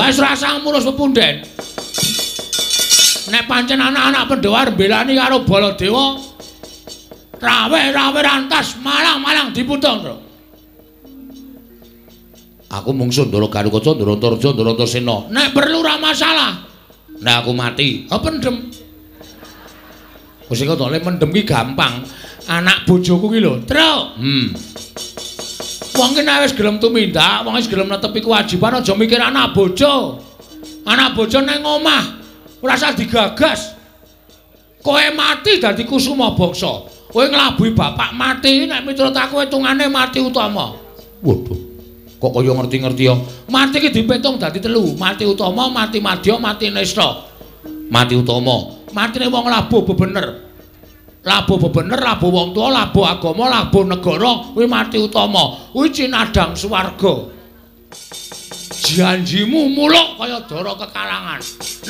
Wis rasah ngurus pepunden. Nek pancen anak-anak Pandhawa arep mbelani karo Baladewa, rawe-rawe rantas malang-malang diputung, Tru. Aku mungsuh Ndara Garukaca, Ndara Antarja, Ndara Antasena. Nek perlu ora masalah. Nek aku mati, ha pendem. Wis kok le mendem ki gampang. Anak bojoku ki lho, Tru. Wong ki nek wis gelem tumindak, wong wis gelem netepi kewajiban aja mikir anak bojo. Anak bojo nang omah ora usah digagas. Kowe mati dadi kusuma bangsa. Kowe nglabuhi bapak mati nek miturut aku hitungane mati utama. Waduh. Kok kaya ngerti-ngerti ya. Mati ki dipitung dadi telu, mati utama, mati madya, mati nista. Mati utama, matine wong labuh bebener. Labuh bebener, labuh wong tuwa, labuh agama, labuh negara, kuwi mati utama. Kuwi cinadhang swarga. Janjimu muluk kaya dara kekalangan.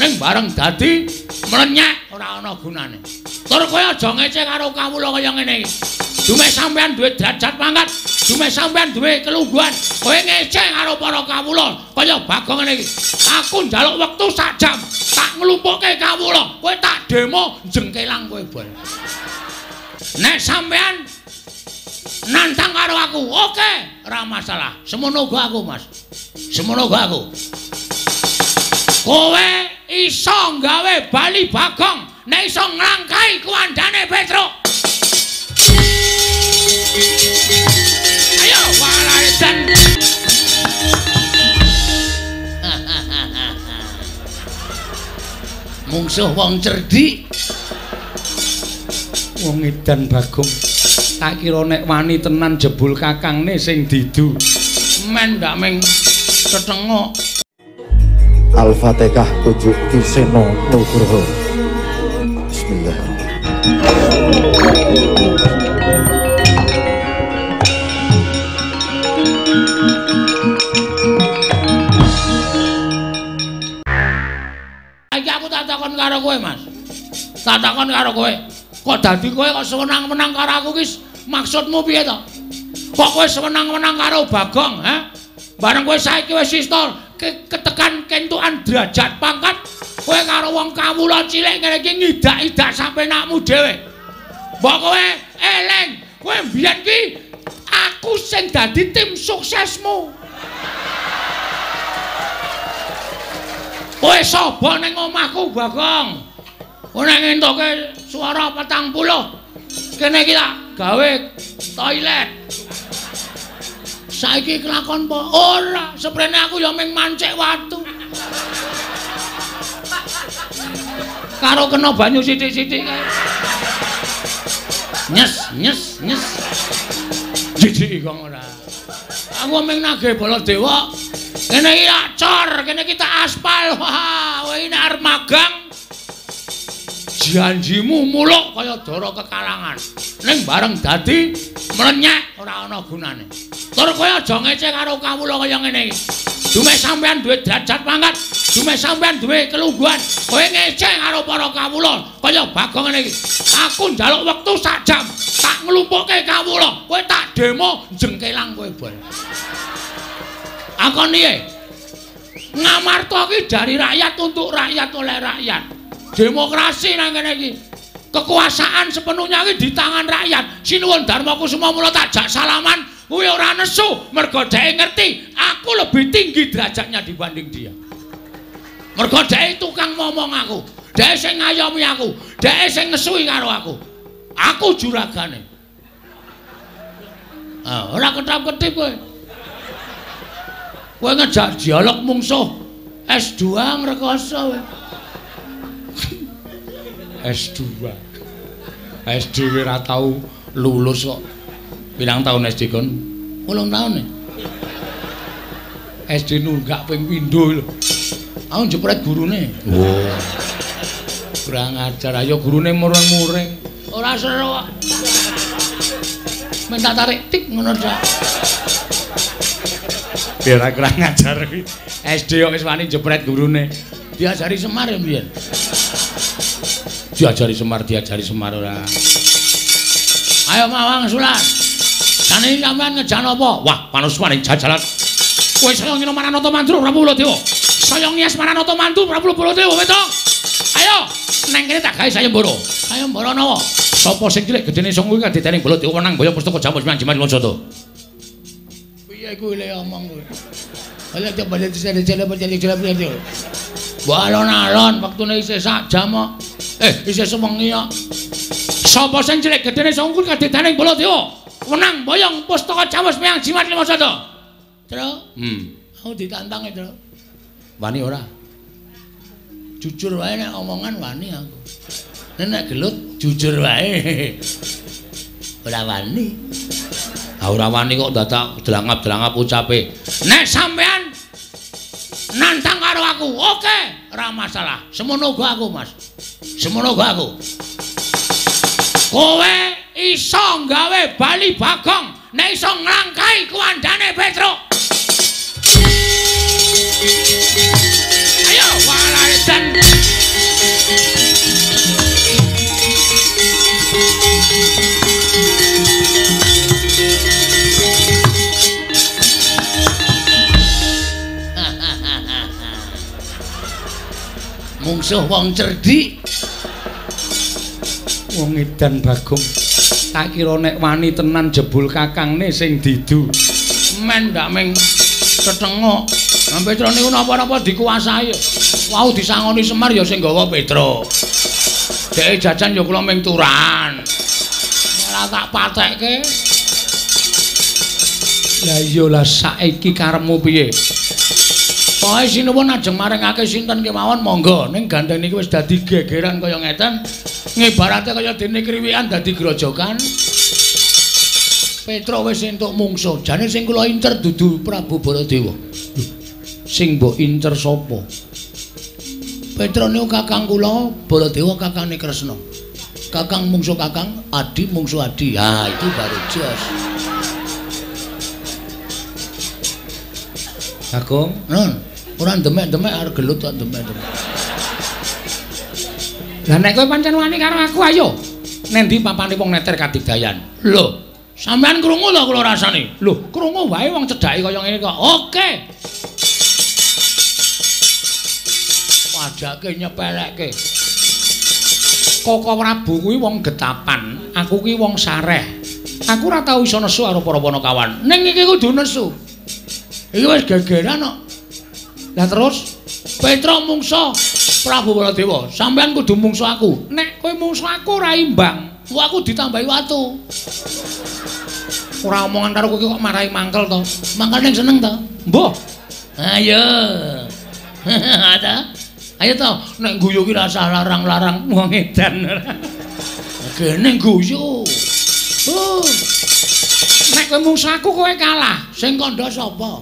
Ning bareng dadi mlenyek ora ana gunane. Tur kowe aja ngece karo kawula kaya ngene iki. Dumeh sampean duwe derajat pangkat, dumeh sampean duwe kelungguhan, kowe ngece karo para kawula kaya Bagong ngene iki. Aku njaluk wektu sak jam, tak nglumpukke kawula, kowe tak demo jengkelang kowe bol. Nek sampean nantang karo aku, oke, ora masalah. Semono uga aku, Mas. Semono uga aku. Kowe iso nggawe bali Bagong, nek iso nglangkai kuwandane Petruk. Ayo walaidan. Mungsuh wong cerdik. Wong edan Bagong. Tak kira nek wani tenan jebul kakangne sing didu. Men ndak ming tetengok. Al-Fatihah tujuk Ki Seno Nugroho. Bismillah. Iki aku tak takon karo kowe, Mas. Tak takon karo kowe. Kok dadi kowe kok sewenang-wenang karo aku ki maksudmu piye to? Kok kowe sewenang-wenang karo Bagong, ha? Bareng kowe saiki wis iso ketekan kentukan derajat pangkat, kowe karo wong kawula cilik ngene iki ngidak-idak sampenakmu dhewe. Mbok kowe eling, kowe mbiyen ki aku sing dadi tim suksesmu. Kowe sapa ning omahku, Bagong? Kowe nek ngentoke suara 40, kene iki tak gawe toilet. Saiki kelakon po? Ora, seprene aku ya ming mancik watu. Karo kena banyu sithik-sithik kae. Nyes, nyes, nyes. Jijik kok ora. Aku ming nagih Baladewa. Kene iki tak cor, kene iki tak aspal. Wah, kowe iki nek arep magang janjimu muluk kaya dara kekalangan. Ning bareng dadi mlenyek ora ana gunane. Tur kowe aja ngece karo kawula kaya ngene iki. Dumeh sampean duwe derajat pangkat, dumeh sampean duwe kelungguhan, kowe ngece karo para kawula kaya Bagong ngene iki. Aku njaluk wektu sak jam, tak nglumpukke kawula, kowe tak demo jengkelang kowe bol. Akon piye? Ngamarta ki dari rakyat untuk rakyat oleh rakyat. Demokrasi nang kene iki. Kekuasaan sepenuhnya iki di tangan rakyat. Sinuwun Darma Kusuma mula tak jak salaman, kuwi ora nesu mergo dheke ngerti aku lebih tinggi derajatnya dibanding dia. Mergo dheke tukang ngomong aku, dheke sing ngayomi aku, dheke sing ngesui karo aku. Aku juragane. Ah, ora ketap-ketip kowe. Kowe ngejak dialog mungsuh S2 ngrekoso kowe. S2. SD ora tau lulus kok. Pirang tahun SD kon? 8 tahun ya. SD nunggak ping pindho lho. Aku jepret gurune. Wah. Kurang ajar, ayo gurune mureng-mureng. Ora seru kok. Minta tarik tik ngono tok. Biar kurang ajar kuwi. SD kok wis wani jepret gurune. Diajari Semar ya mbiyen. Diajari Semar ora. Ayo Mawang Sulan. Jane sampean ngejan apa? Wah, panuswaning jajalan. Kowe saya ngene marang Nata Mandra Prabu Baladewa. Saya ngias Maranata mantu Prabu Baladewa Petruk. Ayo, neng kene tak gawe sayembara. Sayembara nawa? Sapa sing cilik gedene sanga kuwi kadedaning Baladewa wenang boyong pustaka jamus miang jimat lima. Piye kuwi le omong kuwi? Ala coba dicele. Mbok alon-alon wektune isih sak jam kok. Isih sewengi kok. Sapa sing cilik gedene sanga kuwi kadedaning Baladewa wenang boyong pustaka jamus miang jimat lima. Truk. Aku ditantang e, Truk. Wani ora? Jujur wae nek omongan wani aku. Nek gelut jujur wae. Ora wani. Ah ora wani kok dadak delangap-delangap ucape. Nek sampean nantang karo aku, oke, ora masalah. Semono uga aku, Mas. Semono uga aku. Kowe iso nggawe Bali Bagong nek iso nglangkai kuwandane Petruk. Ayo walaidan. Mungsuh wong cerdik. Wong edan Bagong. Tak kira nek wani tenan jebul kakangne sing didu. Men ndak ming tetengok. Nah, Petruk niku napa-napa dikuasai. Wau disangoni Semar ya sing gawa Petruk. Dheke jajan ya kula ming turan. Malah tak patekke. Lah iya lah saiki karepmu piye? Pokoke sinuwun ajeng maringake sinten kemawon monggo. Ning gandeng niki wis dadi gegeran kaya ngeten. Ngibarate kaya dene kriwikan dadi grojokan. Petruk wis entuk mungsuh. Jane sing kula incer dudu Prabu Baladewa. Sing mbok incer sapa? Petruk niku kakang kula, Baladewa kakangne Kresna. Kakang mungsuh kakang, adi mungsuh adi. Ha, itu baru jos. Bagong, nun, ora demek-demek arep gelut kok demek-demek. Lah nek kowe pancen wani karo aku ayo. Nendi papane wong neter kadigdayan? Lho, sampean krungu to kula rasane? Lho, krungu wae wong cedhake kaya ngene kok. Oke. Wajake nyepelekke. Koko Prabu kuwi wong getapan, aku kuwi wong sareh. Aku ora tau iso nesu karo para panakawan. Ning iki kudu nesu. Iki wis gegeran kok. Lah terus Petruk mungsuh Prabu Baladewa, sampean kudu mungsuh aku. Nek kowe mungsuh aku ora imbang, engko aku ditambahi watu. Ora omongan karo kowe kok marahi mangkel to. Mangkel ning seneng to? Mbuh. Ayo. Ada. Ayo to, nek guyu ki rasah larang-larang wong edan. Gene guyu. Nek kowe mungsuh aku kowe kalah. Sing kandha sapa?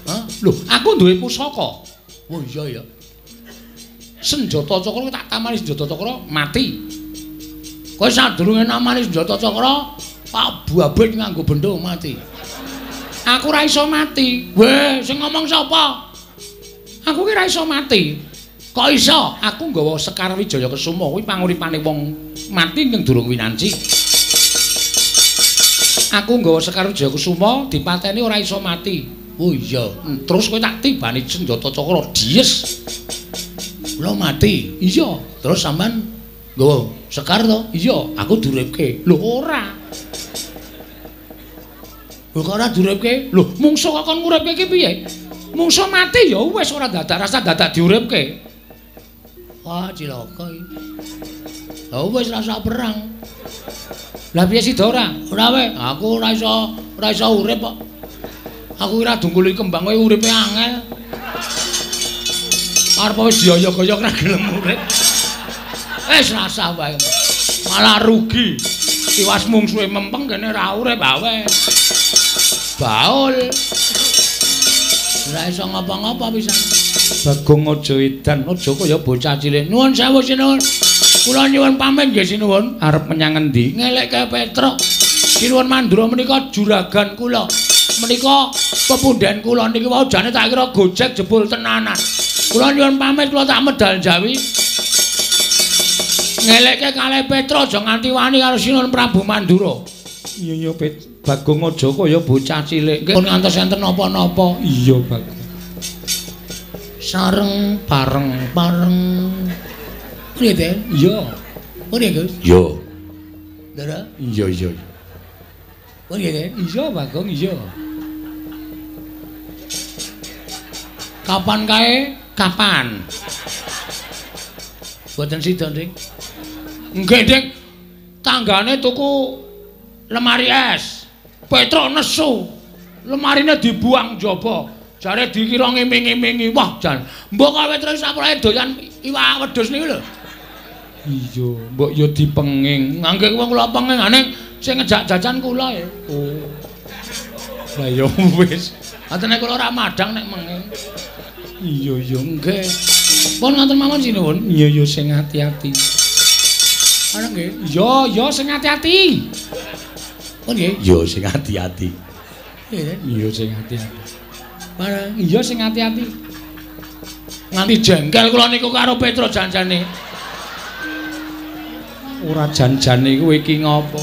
Hah? Lho, aku duwe pusaka. Oh iya ya. Senjata cakra tak tamani senjata cakra mati. Kowe sadurunge namani senjata cakra, Pak Babit nganggo bendho mati. Aku ora iso mati. Weh, sing ngomong sapa? Aku ki ora iso mati. Kok iso? Aku nggawa Sekar Wijaya Kesuma kuwi panguripane wong mati ning durung winanci. Aku nggawa Sekar Wijaya Kesuma dipateni ora iso mati. Oh iya. Terus kowe tak tibani senjata cakra dies. Kula mati. Iya. Terus sampean nggawa Sekar to? Iya, aku duripke. Lho ora. Lho kok ora duripke? Lho, mungsuh kok kon nguripke iki piye? Mungsuh mati ya wis ora dadak rasa dadak diuripke. Wah, cilaka iki. Lah wis rasa perang. Lah piye sida ora? Ora we, aku ora iso urip kok. Aku ora dungkuli kembang kowe uripe angel. Arep wis dioyok-oyok ora gelem urip. Wis rasah wae. Malah rugi. Tiwas mungsuhe mempeng kene ora urip awe. Baul. Ora iso ngapa-ngapa pisan. Bagong aja edan, aja kaya bocah cilik. Nuwun sewu sinuwun. Kula nyuwun pamit nggih sinuwun. Arep menyang endi? Ngelekke Petruk. Sinuwun Mandura menika juragan kula. Menika pepundhen kula niki wau jane tak kira gojek jebul tenanan. Kula nyuwun pamit kula tak medal Jawi. Ngelekke kalih Petruk aja nganti wani karo Sinuwun Prabu Mandura. Iya iya Bagong aja kaya bocah cilik. Nggih pun ngantos enten napa-napa. Iya Bagong. Sareng bareng bareng. Piye, Den? Iya. Piye, Gus? Iya. Ndara? Iya, iya. Piye, Den? Iya, Bagong, iya. Kapan kae? Kapan? Mboten sida, Dik. Nggih, Dik. Tanggane tuku lemari es. Petruk nesu. Lemarine dibuang jaba. Jare dikira ngiming-imingi. Wah, jan. Mbok kok Petruk sapurae doyan iwak wedhus niku lho. Iya, mbok ya dipenging. Ngangge wong kula penging ning sing ngejak jajan kula ya. Oh. Lah ya wis. Atene kula ora madhang nek menging. Iya, iya, nggih. Pun ngoten mawon sinuwun. Iya, iya, sing ati-ati. Ana nggih. Iya, iya, sing ati-ati. Pun nggih. Iya, sing ati-ati. Iya, sing ati-ati. Barang iya sing ati-ati. Nganti jengkel kula niku karo Petro janjane. Ora janjane kowe iki ngopo?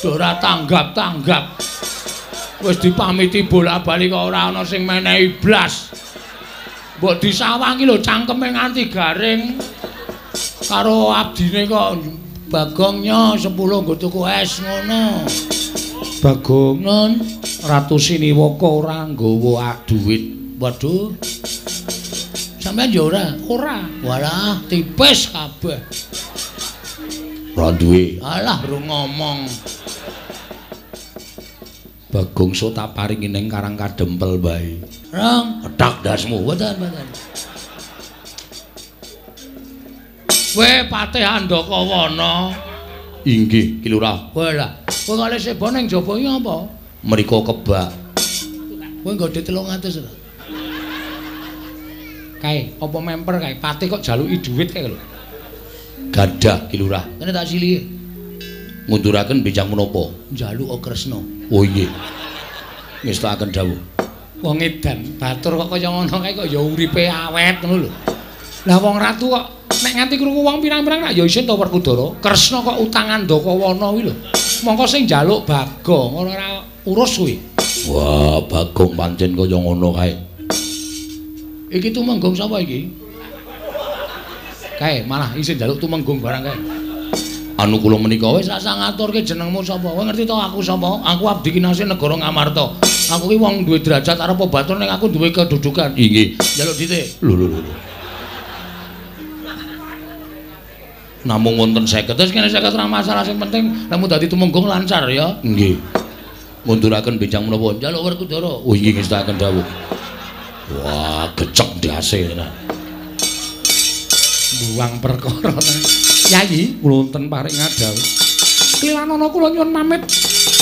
Ora tanggap-tanggap. Wis dipamiti bola-bali kok ora ana sing menehi blas. Mbok disawangi lho cangkeme nganti garing. Karo abdine kok Bagongnya 10 nggo tuku es ngono. Bagong non Ratu Siniwaka ora nggawa dhuwit. Waduh. Sampeyan ya ora? Ora. Walah, tipis kabeh. Ora duwe. Alah, ro ngomong. Bagong so tak paringi ning Karang Kadempel bae. Rong, petak dasmu. Mboten, mboten. Kowe Patih Andakawana. Inggih, Ki Lurah. Walah, kowe kali seba ning jaba iki apa? Mriko kebak. Kowe nggo 300 lho. Kae, apa memper kae? Patih kok jaluki dhuwit kae lho. Gadah, Ki Lurah. Kene tak silihi. Ngunduraken benjang menapa? Njaluk Kresna. Oh inggih. Ngestakaken dawuh. Wong edan, batur kok kaya ngono kae kok ya uripe awet ngono lho. Lah wong ratu kok nek nganti krungu wong pirang-pirang rak ya isin to Werkudara. Kresna kok utang Andakawana kuwi lho. Mongko sing njaluk Bagong ora urus kuwi. Wah, Bagong pancen kaya ngono kae. Iki tumenggung sapa iki? Kae malah isin njaluk tumenggung barang kae. Anu kula menika wis rasah ngaturke jenengmu sapa. Kowe ngerti to aku sapa? Aku abdi kinasih negara Ngamarta. Aku ki wong duwe derajat arep batur ning aku duwe kedudukan. Inggih. Njaluk dhite. Lho lho lho. Namung wonten 50. Terus kene 50 ora masalah, sing penting lemu dadi tumenggung lancar ya. Nggih. Ngunduraken benjang menapa? Njaluk Werkudara. Oh inggih ngestakaken dawuh. Wah, gecek ndase tenan. Buang perkara. Yayi, kula wonten paring ngadhawuh. Klilanana kula nyuwun pamit.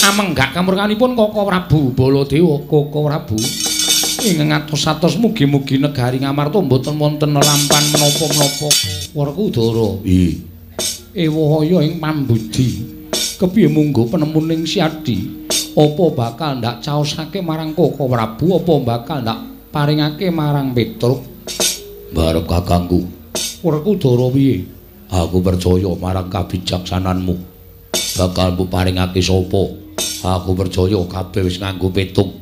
Amenggak kamurkanipun Koko Prabu Baladewa, Koko Prabu. Ing ngatos-atos mugi-mugi negari Ngamarta mboten wonten nelampan menapa-menapa. Werkudara. Nggih. Ewahaya ing pambudi. Kepiye munggo penemuning Siadi? Apa bakal ndak caosake marang Koko Prabu apa bakal ndak paringake marang Petruk? Barep kakangku. Werkudara piye? Aku percaya marang kabijaksananmu. Bakal mbok paringake sapa? Aku percaya kabeh wis nganggo petung.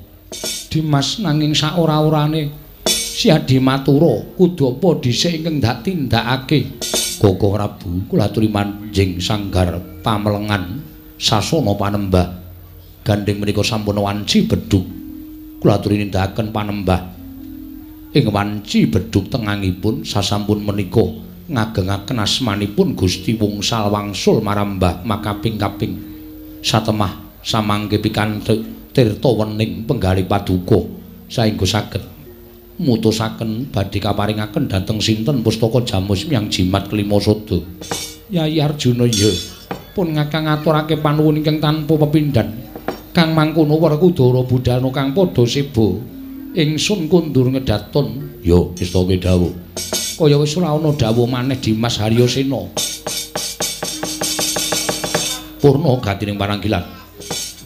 Dimas nanging saora-orane Siadi matura kudu apa dhisik ingkang ndak tindakake. Koko Prabu kula aturi manjing sanggar pamelengan sasana panembah. Gandeng menika sampun wanci bedhug. Kula aturi nindakaken panembah. Ing wanci bedhug tengangipun sasampun menika ngagengaken asmanipun Gusti Wungsal wangsul marambah makaping-kaping. Satemah samangke pikantuk tirta wening penggalih paduka saengga saged mutusaken badhe kaparingaken dhateng sinten pustaka jamus miyang jimat kelima sada. Yayi Arjuna ya pun ngakang ngaturake panuwun ingkang tanpa pepindhan. Kang mangkono Werkudara budalna kang padha seba. Ingsun kundur ngedaton. Ya ngestake dawuh. Kaya wis ora ana dawuh maneh Dimas Haryasena. Purna gatining paranggilan.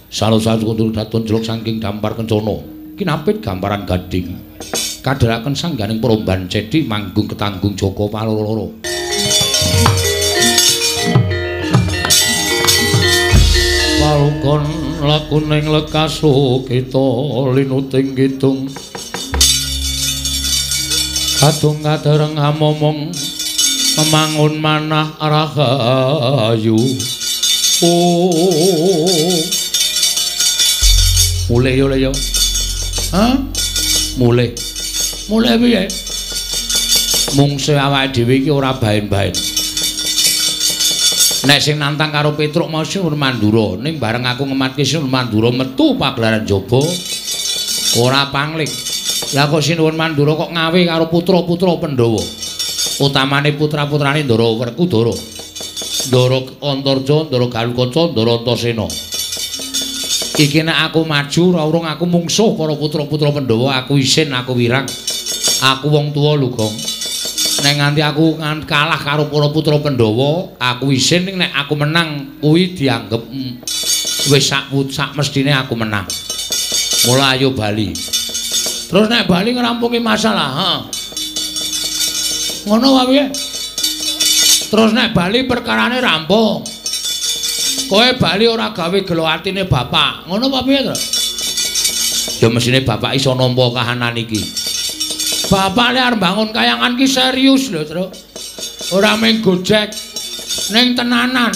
Salo-salo kundur daton jeluk saking dampar kencana. Kinapit gamparan gading. Kadheraken sangganing peromban cedi manggung ketanggung Jaka Paloro. Palkon lakuning lekaso kita linuting kidung. Kadung kadereng amomong memangun manah rahayu. Oh. Mulih yo le yo. Hah? Mulih. Mulih piye? Mungsuh awake dhewe iki ora baen-baen. Nek sing nantang karo Petruk mau Sinuwun Mandura, ning bareng aku ngematke Sinuwun Mandura metu pagelaran jaba ora pangling. Lah kok Sinuwun Mandura kok ngawe karo putra-putra Pandhawa. Utamane putra-putrane Ndara Werkudara. Ndara Antarja, Ndara Galukaca, Ndara Antasena. Iki nek aku maju ora urung aku mungsuh para putra-putra Pandhawa, aku isin, aku wirang. Aku wong tuwa lho, Gong. Nek nganti aku kalah karo para putra Pandhawa, aku isin, ning nek aku menang kuwi dianggep wis sak mestine aku menang. Mula ayo bali. Terus nek bali ngrampungi masalah, heeh. Ngono wae piye? Terus nek bali perkarane rampung. Kowe bali ora gawe gelo atine bapak. Ngono apa piye, Tru? Ya mesine bapak iso nampa kahanan iki. Bapak lek arep bangun kayangan ki serius lho, Tru. Ora mung gojek ning tenanan.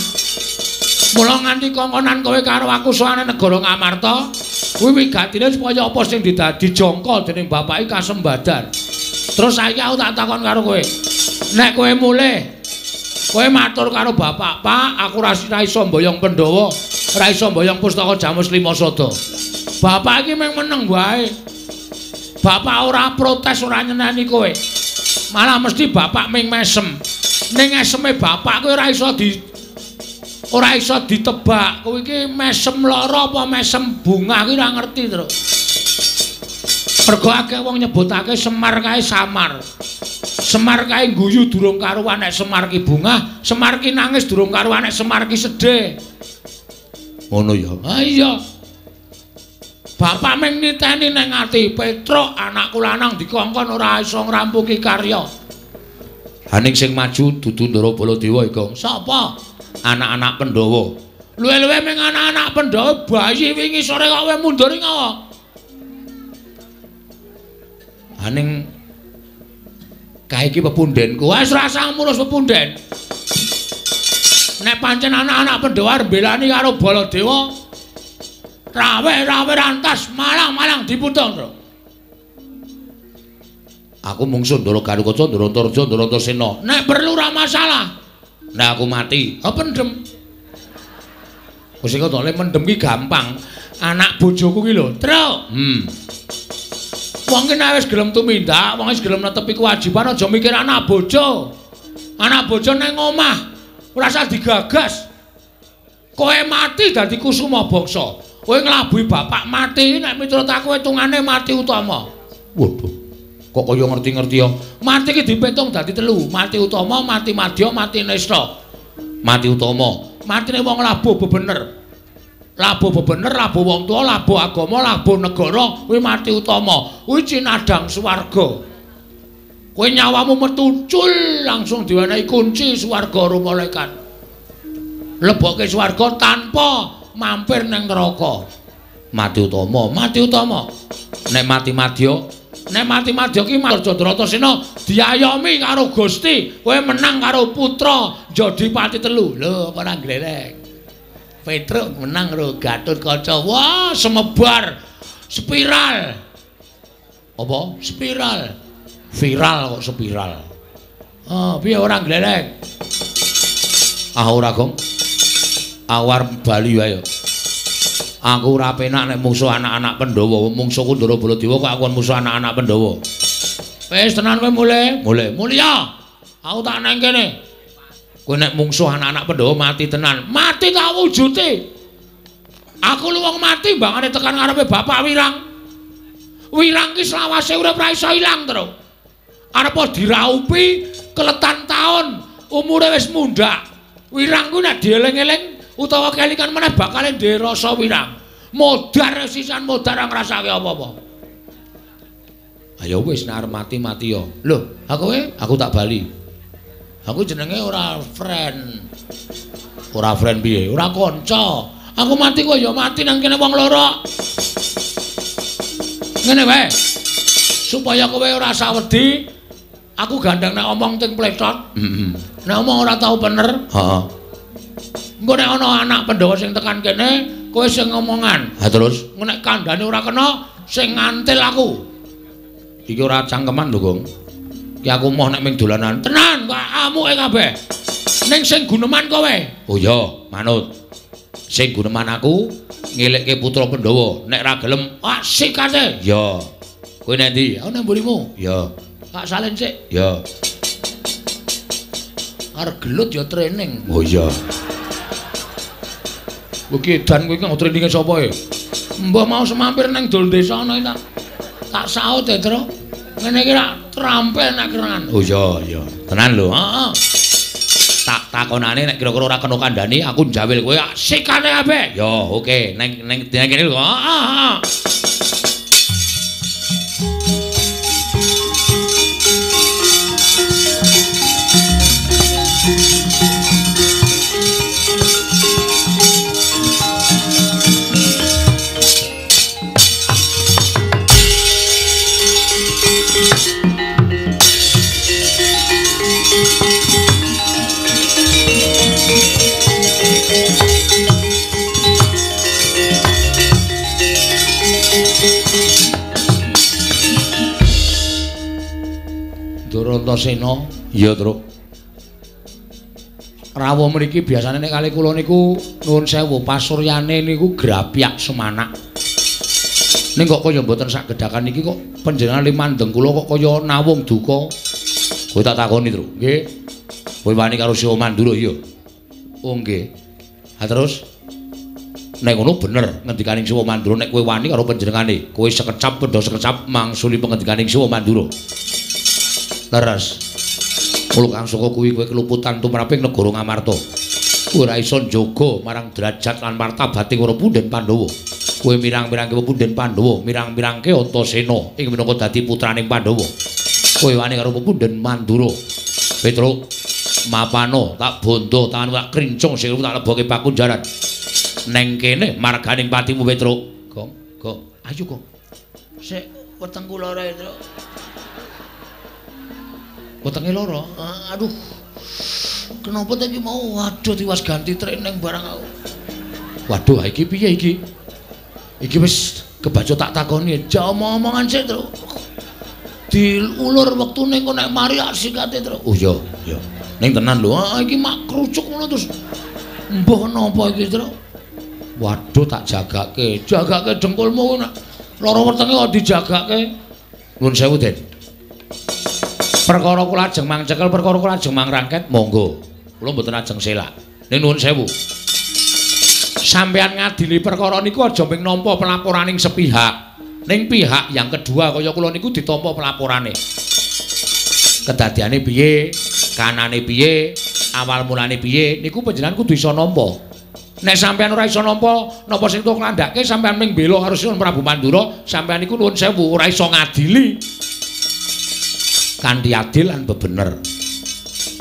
Mula nganti kongkonan kowe karo aku sowane negara Ngamarta, kuwi wigatine supaya apa sing didadi jangka dening bapak iki kasembadan. Terus saiki aku tak takon karo kowe. Nek kowe mulih, kowe matur karo bapak, "Pak, aku ora iso mboyong Pandhawa, ora iso mboyong pustaka Jamus Lima Sada." Bapak iki mung meneng wae. Bapak ora protes, ora nyeneni kowe. Malah mesti bapak ming mesem. Ning eseme bapak kowe ora iso ditebak. Kowe iki mesem lara apa mesem bungah kuwi ora ngerti, Tru. Mergo akeh wong nyebutake Semar kae samar. Semar kae guyu durung karuan nek Semar ki bungah, Semar ki nangis durung karuan nek Semar ki sedih. Ngono ya. Ha iya. Bapak mung niteni nang ati, Petruk anakku lanang dikongkon ora iso ngrampungi karya. Haning sing maju dudu Ndara Baladewa iki. Sapa? Anak-anak Pandhawa. Luwe-luwe ming anak-anak Pandhawa bayi wingi sore kok kowe mundur ngawa. Haning kae iki pepundhenku. Wis ora usah ngurus pepunden. Nek pancen anak-anak Pandhawa arep mbelani karo Baladewa, rawe-rawe rantas malang-malang diputung, Tru. Aku mungsuh Ndara Garukaca, Ndara Antarja, Ndara Antasena. Nek perlu ora masalah. Nek aku mati, ha pendem. Wis kok le mendem ki gampang. Anak bojoku ki lho, Tru. Wong ki nek wis gelem tumindak, wong wis gelem netepi kewajiban aja mikir anak bojo. Anak bojo nang omah ora usah digagas. Kowe mati dadi kusuma bangsa. Kowe nglabuhi bapak mati nek miturut aku hitungane mati utama. Waduh. Kok kaya ngerti-ngerti ya. Mati ki dipitung dadi telu, mati utama, mati madya, mati nista. Mati utama, matine wong labuh bebener. Labuh bebener, labuh wong tuwa, labuh agama, labuh negara, kuwi mati utama. Kuwi cinadhang swarga. Kowe nyawamu metu cul langsung diwenehi kunci swarga karo malaikat. Lebokke swarga tanpa mampir nang neraka. Mati utama, mati utama. Nek mati madya, nek mati madya ki Arjadratasena diayomi karo Gusti, kowe menang karo putra Jodipati telu. Lho, apa ora gleleng. Petruk menang karo Gatotkaca. Wah, semebar spiral. Apa? Spiral. Viral kok spiral. Ah, piye ora gleleng? Ah ora, Gong. Awar bali wae. Aku ora penak nek mungsuh anak-anak Pandhawa. Mungsuhku Ndara Baladewa kok aku mungsuh anak-anak Pandhawa. Wis tenan kowe mulih. Mulih. Mulya. Aku tak nang kene. Kowe nek mungsuh anak-anak Pandhawa mati tenan. Mati tak wujude. Aku lu wong mati mbangane tekan ngarepe Bapak Wirang. Wirang ki selawase urip ra iso ilang, Tru. Arep diraupi keletan taun, umure wis mundhak. Wirang ku nek dieling-eling utawa kelingan meneh bakale ndek rasa wirang. Modar sisan modar ora ngrasake apa-apa. Ayo wis nek arep mati-mati ya. Lho, aku kowe, aku tak bali. Aku jenenge ora friend. Ora friend piye? Ora kanca. Aku mati kowe ya mati nang kene wong loro. Ngene wae. Supaya kowe ora usah wedi, Aku gandeng nek omong ting pletot. Heeh. Nek omong ora tau bener. Heeh. Engko nek ana anak Pandhawa sing tekan kene, kowe sing ngomongan. Ha terus? Engko nek kandhane ora kena, sing ngantil aku. Iki ora cangkeman lho, Gong. Ki aku moh nek ming dolanan. Tenan, kok amuke kabeh. Ning sing guneman kowe. Oh iya, manut. Sing guneman aku ngelekke putra Pandhawa. Nek ra gelem, ah sikate. Ya. Kowe nek ndi? Aku nang mburimu. Ya. Tak salin sik. Ya. Arep gelut ya training. Oh iya. Kowe iki edan kowe iki nggo traininge sapa e? Mbah mau semampir nang dol desa ana iki tak saut e, Tru. Ngene iki rak trampil nek kerengan. Oh iya, iya. Tenan lho. Heeh. Tak takonane nek kira-kira ora kena kandhani aku njawil kowe. Sikate kabeh. Ya, oke. Neng neng kene lho. Heeh, heeh. Antasena. Iya, Truk. Rawuh mriki biasane nek kali kula niku nuwun sewu pasuryane niku grapyak semanak. Ning kok kaya mboten sak gedhakan iki kok panjenengan limandeng kula kok kaya nawung duka. Kowe tak takoni, Truk. Nggih. Kowe wani karo Siwa Mandura iya. Oh nggih. Ha terus nek ngono bener ngendikaning Siwa Mandura nek kowe wani karo panjenengane, kowe sekecap pendha sekecap mangsuli pengendikaning Siwa Mandura. Leres. Mula kang saka kuwi kowe keluputan tumraping negara Ngamarta. Kowe ora iso njaga marang derajat lan martabating para punden Pandhawa. Kowe mirang-mirangke punden Pandhawa, mirang-mirangke Antasena ing minangka dadi putraning Pandhawa. Kowe wani karo punden Mandura. Petruk, mapano tak bondo tanganmu tak krincung sikilmu tak leboke pakunjaran. Neng kene marganing patimu Petruk. Gong, gong. Ayo, Gong. Sik wetengku lara, Petruk. Wetenge lara. Aduh. Kenapa ta iki mau? Waduh, tiwas ganti training barang aku. Waduh, iki piye iki? Iki wis kebaca tak takoni. Ja omong-omongan sik, Truk. Diulur wektune engko nek mari sikate, Truk. Oh iya, iya. Ning tenan lho. Ah, iki mak krucuk ngono terus. Mbah napa iki, Truk? Waduh, tak jagake. Jagake dengkulmu nek lara wetenge kok dijagake. Nuwun sewu, Den. Perkara kula ajeng mangcekel, perkara kula ajeng mangrangket, monggo. Kula mboten ajeng selak. Ning nuwun sewu. Sampeyan ngadili perkara niku aja mung nampa pelaporaning sepihak. Ning pihak yang kedua kaya kula niku ditampa pelaporane. Kedadiane piye, kanane piye, awal mulane piye, niku panjenengan kudu iso nampa. Nek sampeyan ora iso nampa, napa sing tok nglandhake sampeyan mung bela karo Sinuwun Prabu Mandura, sampeyan niku nuwun sewu ora iso ngadili kanthi adil lan bebener.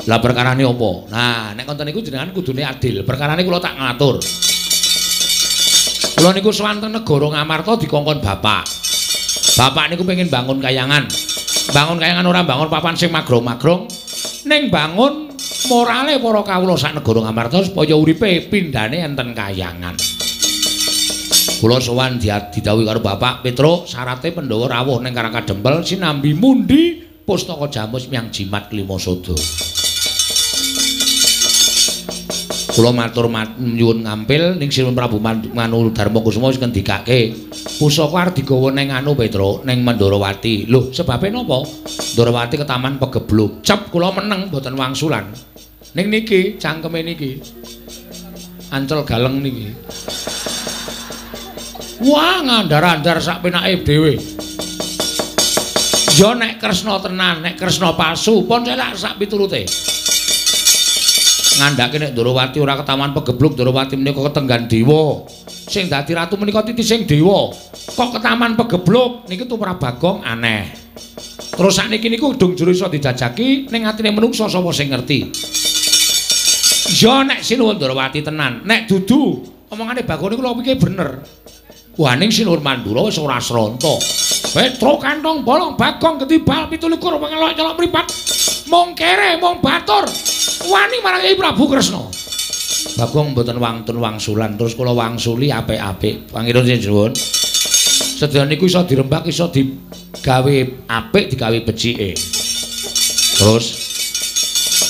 Lah perkarane apa? Nah, nek konten niku jenengan kudune adil. Perkarane kula tak ngatur. Kula niku sowan teng negara Ngamarta dikongkon bapak. Bapak niku pengen bangun kayangan. Bangun kayangan ora bangun papan sing magrong-magrong, ning bangun morale para kawula sak negara Ngamarta supaya uripe pindhane enten kayangan. Kula sowan didhawuhi karo bapak Petruk, syarate Pandhawa rawuh ning Karang Kadempel sinambi mundi pustaka jamus miang jimat Klimasada. Kula matur nyuwun ngampil ning Sinuwun Prabu Manu Darma Kusuma wis ngendikake pusaka arep digawa ning anu Petruk, ning Mandrawati. Lho, sebabe napa? Mandrawati ketaman pegebluk. Cep kula meneng mboten wangsulan. Ning niki cangkeme niki. Ancel galeng niki. Wah, ngandar-andar sak penake dhewe. Ya nek Kresna tenan, nek Kresna palsu, pun selak sak piturute. Ngandhake nek Ndrawati ora ketaman pegebluk, Ndrawati menika ketenggan dewa. Sing dadi ratu menika titising dewa. Kok ketaman pegebluk niki tumrap Bagong aneh. Terus sakniki niku gedung jero iso dijajaki ning atine menungsa sapa sing ngerti. Ya nek Sinuwun Ndrawati tenan, nek dudu omongane Bagong niku lho pikir bener. Wah, ning Sinuwun Mandura wis ora sronta. Petruk kantong bolong Bagong ketibal 27 pengelok nyelok mripat. Mung kere mung batur. Wani marang Kyai Prabu Kresna. Bagong mboten wantun wangsulan terus kula wangsuli apik-apik. Pangeran suwun. Sedaya niku iso dirembak iso digawe apik digawe becike. Terus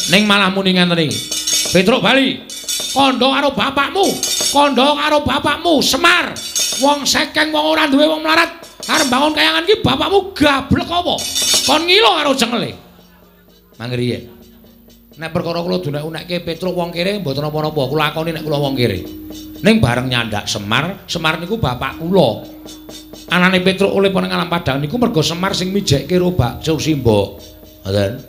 ning malah muni ngenten iki. Petruk bali. Kandha karo bapakmu, kandha karo bapakmu Semar. Wong sekeng wong ora duwe wong melarat. Arep bangun kayangan iki bapakmu gablek apa? Kon ngilo karo cengele. Mangriye. Nek perkara kula dunek-unekke Petruk wong kere mboten napa-napa, kula lakoni nek kula wong kere. Ning bareng nyandak Semar, Semar niku bapak kula. Anane Petruk oleh nang alam padang niku mergo Semar sing mijekke ro bakso simbok. Ngoten.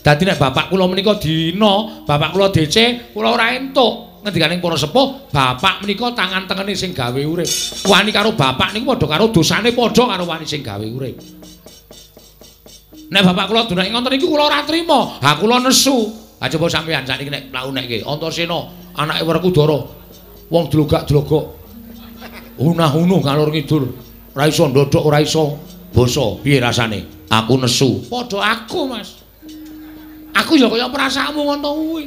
Dadi nek bapak kula menika dina, bapak kula DC, kula ora entuk. Ngendikaning para sepuh, bapak menika tangan tengene sing gawe urip. Wani karo bapak niku padha karo dosane padha karo wani sing gawe urip. Nek bapak kula dunake ngoten niku kula ora trima. Ha kula nesu. Ha coba sampeyan sakniki nek mlaku-nekke Antasena anake Werkudara. Wong dlogak-dlogok. Unah-unuh ngalor ngidul. Ora iso ndodhok, ora iso basa. Piye rasane? Aku nesu. Padha aku, Mas. Aku ya kaya perasaanmu ngono kuwi.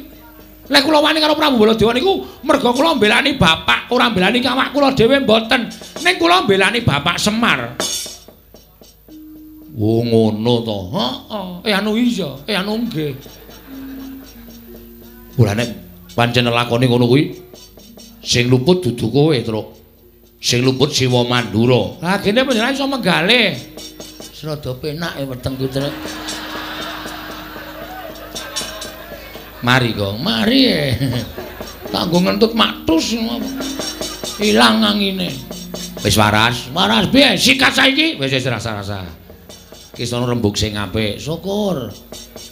Lek kula wani karo Prabu Baladewa niku merga kula mbelani bapak, ora mbelani awak kula dhewe mboten. Ning kula mbelani bapak Semar. Oh ngono to. Heeh. Anu iya, anu nggih. Ora nek pancen lakone ngono kuwi sing luput dudu kowe, Truk. Sing luput Siwa Mandura. Ha kene panjenengan iso menggalih. Rada penak wetengku, Truk. Mari, Gong. Mari. Tak nggo ngentut maktus ilang angine. Wis waras. Waras piye? Sikat saiki. Wis wis rasa-rasa. Ki sono rembug sing apik. Syukur.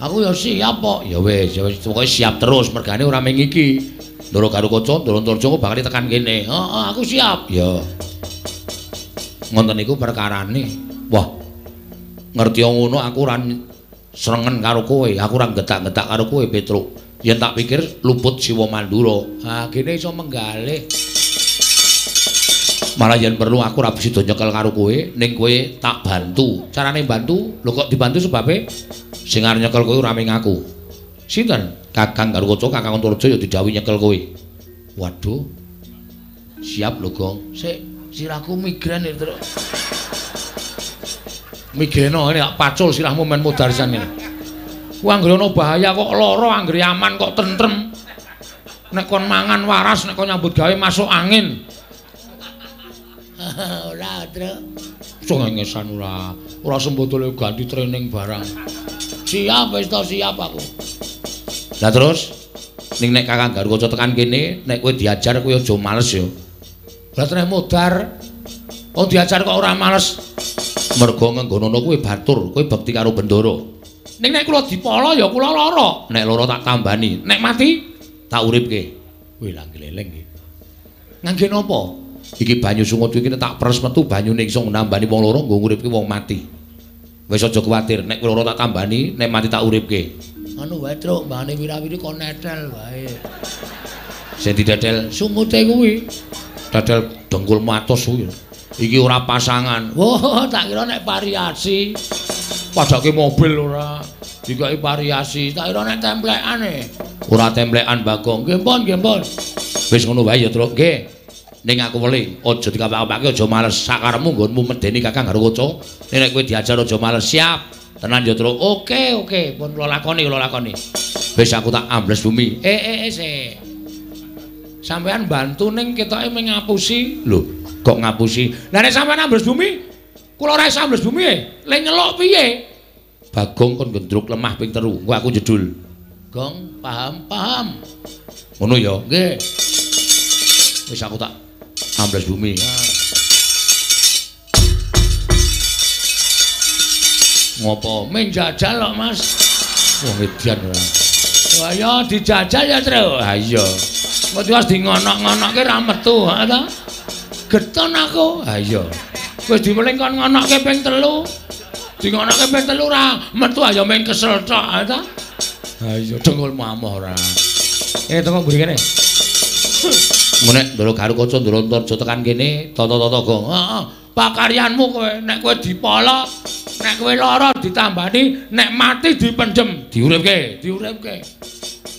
Aku ya siap kok. Ya wis, ya wis pokoke siap terus mergane ora mung iki. Ndoro Garukaca, Ndoro Antarja kok bakal tekan kene. Heeh, aku siap. Ya. Ngoten niku perkarane. Wah. Ngerti ngono aku ora srengen karo kowe, aku ora getak-getak karo kowe, Petruk. Yen tak pikir luput Siwa Mandura. Ha, kene iso menggalih. Malah yen perlu aku ora bisa nyekel karo kowe, ning kowe tak bantu. Carane bantu? Lho kok dibantu sebabe sing arep nyekel kowe ora mung aku. Sinten? Kakang Garukaca, Kakang Antarja ya didhawuhi nyekel kowe. Waduh. Siap lho, Gong. Sik, sirahku migren iki, Truk. Migreno ngene tak pacul sirahmu men modar sisan ngene. Ku anggere ana bahaya kok lara, anggere aman kok tentrem. Nek kon mangan waras, nek kon nyambut gawe masuk angin. Ora, Truk. Cengengesan ora. Ora sembodole ganti training barang. Siap wis to, siap aku. Lah terus ning nek Kakang Garukaca tekan kene, nek kowe diajar kowe aja males ya. Lah treh modar. Wong diajar kok ora males. Mergo ngenggonono kowe batur, kowe bekti karo Bendara. Ning nek kula dipala ya kula lara. Nek lara tak tambani, nek mati tak uripke. Wih lah gleleng iki. Ngangge napa? Iki banyu sungut iki tak peres metu banyune iso nambani wong loro nggo nguripke wong mati. Wis aja kuwatir, nek lara tak tambani, nek mati tak uripke. Anu wae, Truk, mbane wirawiri kon netel wae. Sing didedel sungute kuwi. Dedel dengkul matos kuwi. Iki ora pasangan. Wah, tak kira nek variasi. Padake mobil ora. Dikai variasi, tak kira nek templekane. Ora templekan, Bagong. Nggih, pun, nggih, pun. Wis ngono wae ya, Truk. Nggih. Ning aku weli, aja dikapak-kapake, aja males. Sakarepmu nggonmu medeni Kakang Garukaca. Nek kowe diajar aja males. Siap. Tenan ya, Truk. Oke, oke. Pun kula lakoni, kula lakoni. Wis aku tak ambles bumi. Sik. Sampeyan bantu ning ketoke mung ngapusi. Lho, kok ngapusi? Lah nek sampeyan ambles bumi, kula ora iso ambles bumi e. Le nyeluk piye? Bagong kon gendruk lemah ping 3, engko aku jedul. Gong, paham, paham. Ngono ya? Nggih. Wis aku tak ambles bumi. Ngopo? Menjajal kok, Mas. Wong edian ora. Wah ya dijajal ya, Truk. Ha iya. Kok tiwas di ngonok-ngonokke ra metu, ha ta? Geton aku. Ha iya. Wis diweling kon ngonokke ping 3. Di ngonokke ping 3 ora metu ayo mung kesel tok, ha ta? Ha iya, dengkulmu amoh ora. Tengok mburi kene. Nek Ndoro Garukaca Ndoro Antarja tekan kene, tata-tata gong. Heeh. Pakaryanmu kowe, nek kowe dipolok, nek kowe lara ditambani, nek mati dipendhem, diuripke, diuripke.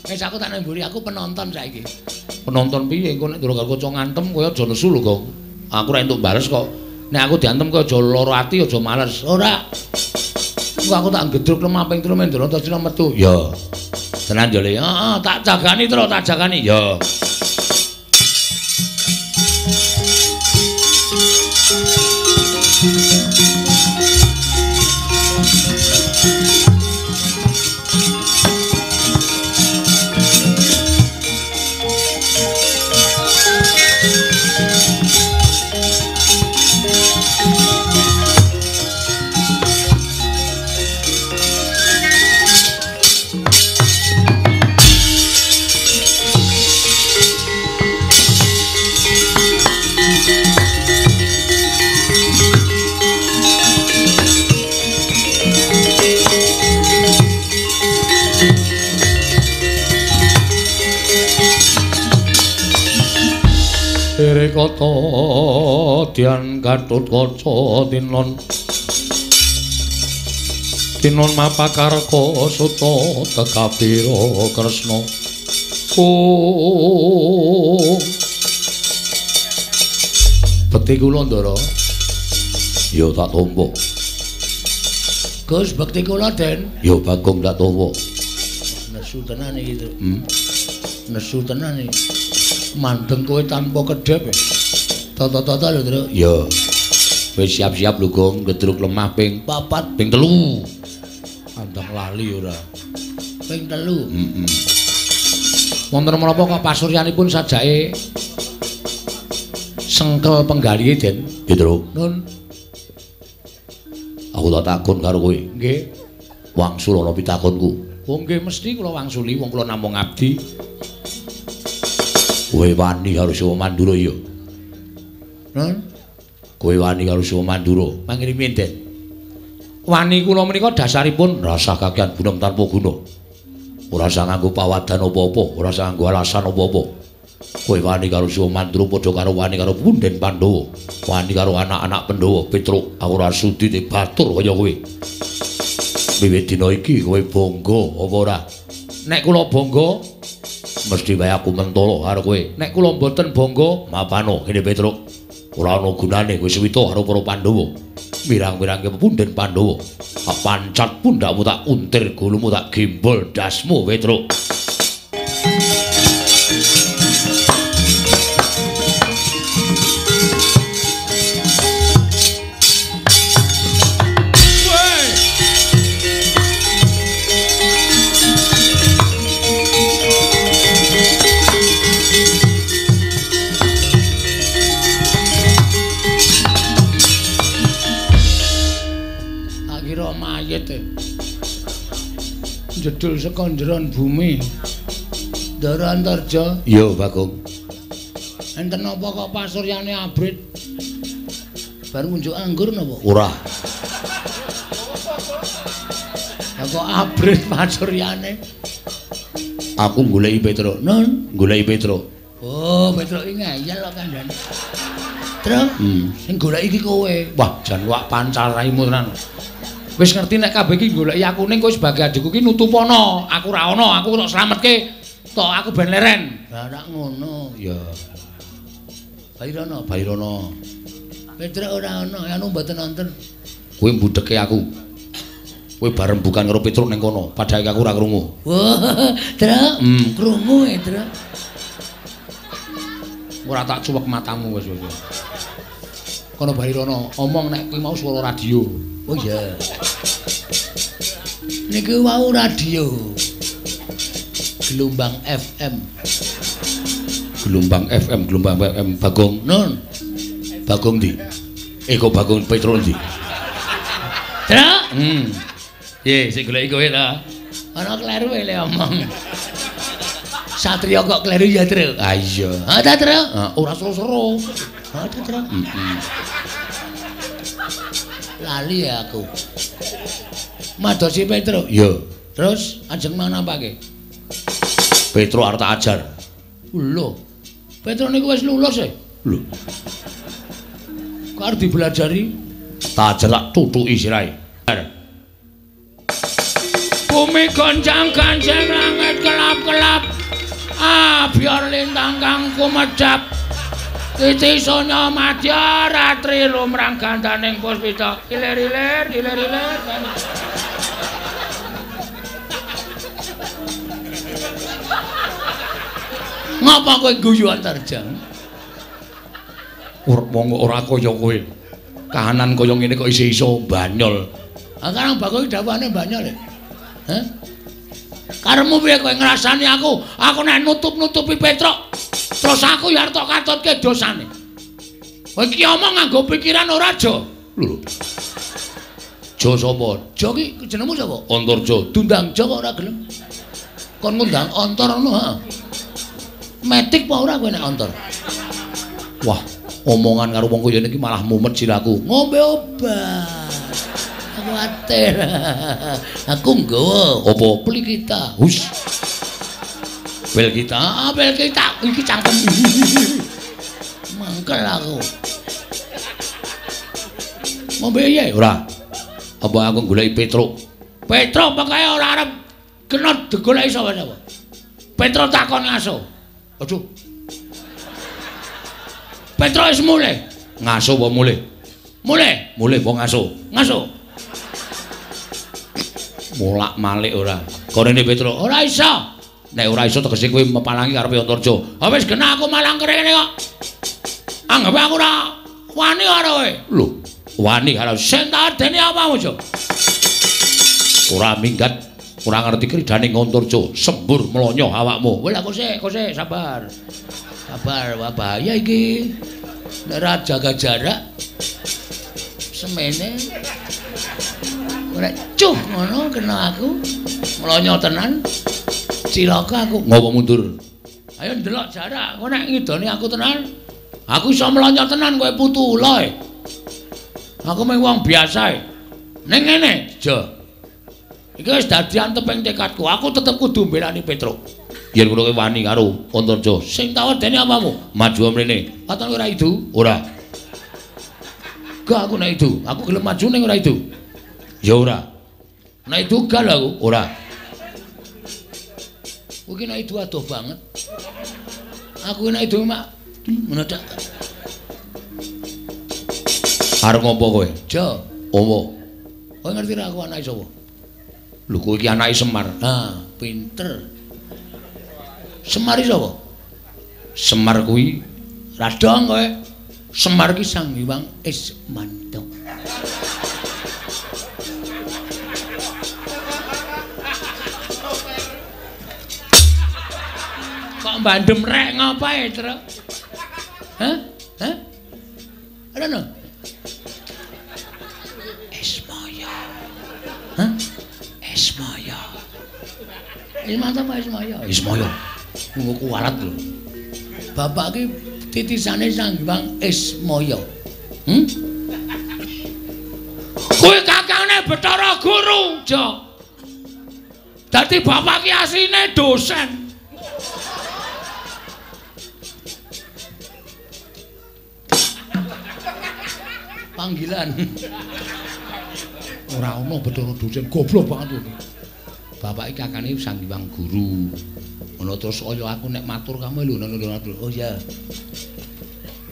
Wis aku tak nang mburi, aku penonton saiki. Penonton piye engko nek Ndara Gatotkaca ngantem kowe aja nesu lho, Gong. Aku ora entuk bales kok. Nek aku diantem kowe aja lara ati, aja males. Ora. Engko aku tak gedruk lemah ping 3 men Ndara metu. Ya. Tenan yo Le. Heeh, tak jagani terus, tak jagani. Ya. Kata Dian Gatotkaca tinon tinon mapakarka suta tekabira Kresna. Oh, bekti kula Ndara. Ya tak tampa. Gus, bekti kula Den. Ya Bagong tak tampa. Nesu tenan iki. Nesu tenan iki. Mandeng kowe tanpa kedhep. Tata-tata lho, Tru. Ya. Wis siap-siap lho, Gong, gedruk lemah ping 4, ping 3. Andang lali ora. Ping 3. Heeh. Wonten menapa kok pasuryanipun sajake sengkel penggalihe, Den? Nggih, Tru. Nun. Aku tak takon karo kowe. Nggih. Wangsul ana pitakonku. Oh nggih, mesti kula wangsuli wong kula namung abdi. Kowe wani karo Siwa Mandura ya? Nun? Kowe wani karo Siwa Mandura? Mangirimi, Den. Wani kula menika dasaripun rasah kakean gunem tanpa guna. Ora usah nganggo pawadan apa-apa, ora usah nganggo alasan apa-apa. Kowe wani karo Siwa Mandura padha karo wani karo punden Pandhawa, wani karo anak-anak Pandhawa. Petruk, aku ora sudi dibatur kaya kowe. Wiwit dina iki kowe bangga apa ora? Nek kula bangga mesti wae aku mentolo karo kowe. Nek kula mboten bangga, mapano kene Petruk. Ora ana gunane kowe suwita karo para Pandhawa. Mirang-mirangke punden Pandhawa. Tak pancat pundakmu, tak untir gulumu, tak gembol dasmu Petruk. Jedul saka njeron bumi. Ndara Antarja. Iya, Bagong. Enten napa kok pasuryane abrit? Bar ngunjuk anggur napa? Ora. Lah kok abrit pasuryane? Aku goleki Petruk. Nun, goleki Petruk. Oh, Petruk iki ngeyel kok kandhane. Truk, sing goleki iki kowe. Wah, jan wak pancal raimu tenan. Wis ngerti nek kabeh iki goleki aku ning kowe sebagai adikku ki nutupono. Aku ora ana, aku tok slametke. Tok aku ben leren. Lah ora ngono. Ya. Bairono, Bairono. Petruk ora ana, anu mboten nonton. Kowe mbudheke aku. Kowe bareng bukan karo Petruk ning kono, padahal aku ora krungu. Wah, Truk, krungu e, Truk. Ora tak cuwek matamu wis wis. Kono Bairono omong nek kuwi mau swara radio. Oh iya. Niki wau radio. Gelombang FM. Gelombang FM, gelombang FM Bagong. Nun. Bagong ndi? Eh kok Bagong Petruk ndi? Truk. Piye sing goleki kowe ta? Ana kleru le omong. Satria kok kleru ya, Truk? Ah iya. Ha ta, Truk? Ora seru-seru. Ha ta, Truk? Lali ya aku. Madosi Petruk. Iya. Terus ajeng manapake? Petruk arep tak ajar. Lho. Petruk niku wis lulus e. Lho. Kok arep dibelajari? Tak jelak tutuki sirahe. Bumi goncang-gancing langit kelap-kelap. Ah, biar lintang kang kumedhap. Titi sonya madya ratri lumrang gandaning puspita. Ilir-ilir, ilir-ilir. Ngapa kowe guyu Antarja? Wong ora kaya kowe. Kahanan kaya ngene kok isih iso banyol. Ah Karang Bagong dawuhane banyol e. Hah? Karepmu piye kowe ngrasani aku? Aku nek nutup-nutupi Petruk, terus aku ya arep tok katutke dosane. Kowe iki omong nganggo pikiran ora, Jo? Lho. Jo sapa? Jo ki jenengmu sapa? Antarja. Dundang Jo kok ora gelem. Kon ngundang Antar ngono, ha? Metik apa ora kowe nek Antar? Wah, omongan karo wong kaya ngene iki malah mumet siraku. Ngombe obat. Kuwatir. Aku nggawa apa peli kita. Hus. Bel kita, bel kita iki cangkem. Mangkel aku. Ngombe piye? Ora. Apa aku goleki Petruk? Petruk pokoke ora arep kena digoleki sapa-sapa. Petruk takon ngaso. Aduh. Petruk wis mulih. Ngaso apa mulih? Mulih. Mulih apa ngaso? Ngaso. Molak-malik ora. Korene Petruk, ora iso. Nek ora iso tegese kowe mepalangi karepe Antarja. Ha wis genah aku malang kene kok. Anggape aku ora wani karo kowe. Lho, wani karo sing tak dene apamu, Jo? Ora minggat, ora ngerti kridane Antarja, sembur mlonyo awakmu. Wis aku sik, kok sik sabar. Sabar, wah bahaya iki. Nek ora jaga jarak semene ora cuh ngono kena aku mlonyo tenan cilaka aku. Ngopo mundur? Ayo ndelok jarak, kowe nek ngidoni aku tenan aku iso mlonyo tenan kowe putu ula e. Aku mung wong biasa e. Ning ngene, Jo. Iki wis dadi anteping tekadku, aku tetep kudu mbelani Petruk. Yen ngono kowe wani karo Antarja, sing tak wedeni apamu? Maju mrene. Katon ora idu? Ora. Gak aku nek idu, aku gelem maju ning ora idu. Ya ora. Nek idu gal aku, ora. Kuwi nek idu adoh banget. Aku nek idu mak ngono dak. Arep ngopo kowe? Jo, opo? Kowe ngerti ra aku anake sapa? Lho kowe iki anake Semar. Ha, pinter. Semar iki sapa? Semar kuwi radong kowe. Semar ki Sang Hyang Ismanto. Kok bandem rek ngapae, Truk? Hah? Hah? Ora no. Ismaya. Hah? Ismaya. Ismanto apa Ismaya? Ismaya. Nggo kuwalat lho. Bapak ki titisane Sang Hyang Ismaya. Kuwi kakangane Bathara Guru, Jo. Dadi bapak ki asline dosen. Panggilan. Ora ono Bathara dosen, goblok banget kuwi. Bapak iki kakane Sang Hyang Guru. Ngono terus kaya aku nek matur kamu lho ngono lho. Oh iya.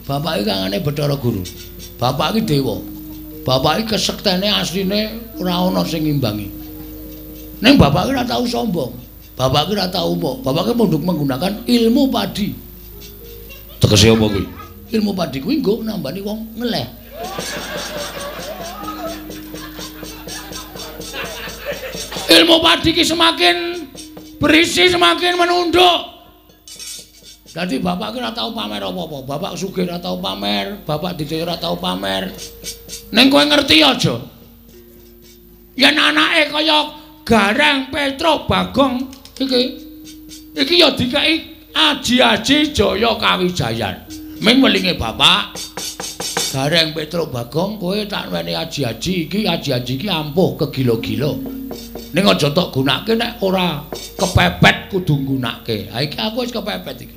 Bapak iki kakane Bathara Guru. Bapak iki dewa. Bapak iki kesektene asline ora ana sing ngimbangi. Ning bapak iki ora tau sombong. Bapak iki ora tau umuk. Bapak iki munduk menggunakan ilmu padi. Tegese apa kuwi? Ilmu padi kuwi nggo nambani wong ngeleh. Ilmu padi ki semakin berisi semakin menunduk. Dadi bapak ki ora tau pamer apa-apa. Bapak sugih ora tau pamer, bapak didaya ora tau pamer. Ning kowe ngerti aja. Yen anake kaya Gareng Petruk Bagong iki iki ya dikeki aji-aji Jaya Kawijayan. Ming welinge bapak Gareng Petruk Bagong kowe tak weni aji-aji iki, aji-aji iki ampuh kegila-gila. Ning aja tok gunake nek ora kepepet kudu nggunake. Ha iki aku wis kepepet iki.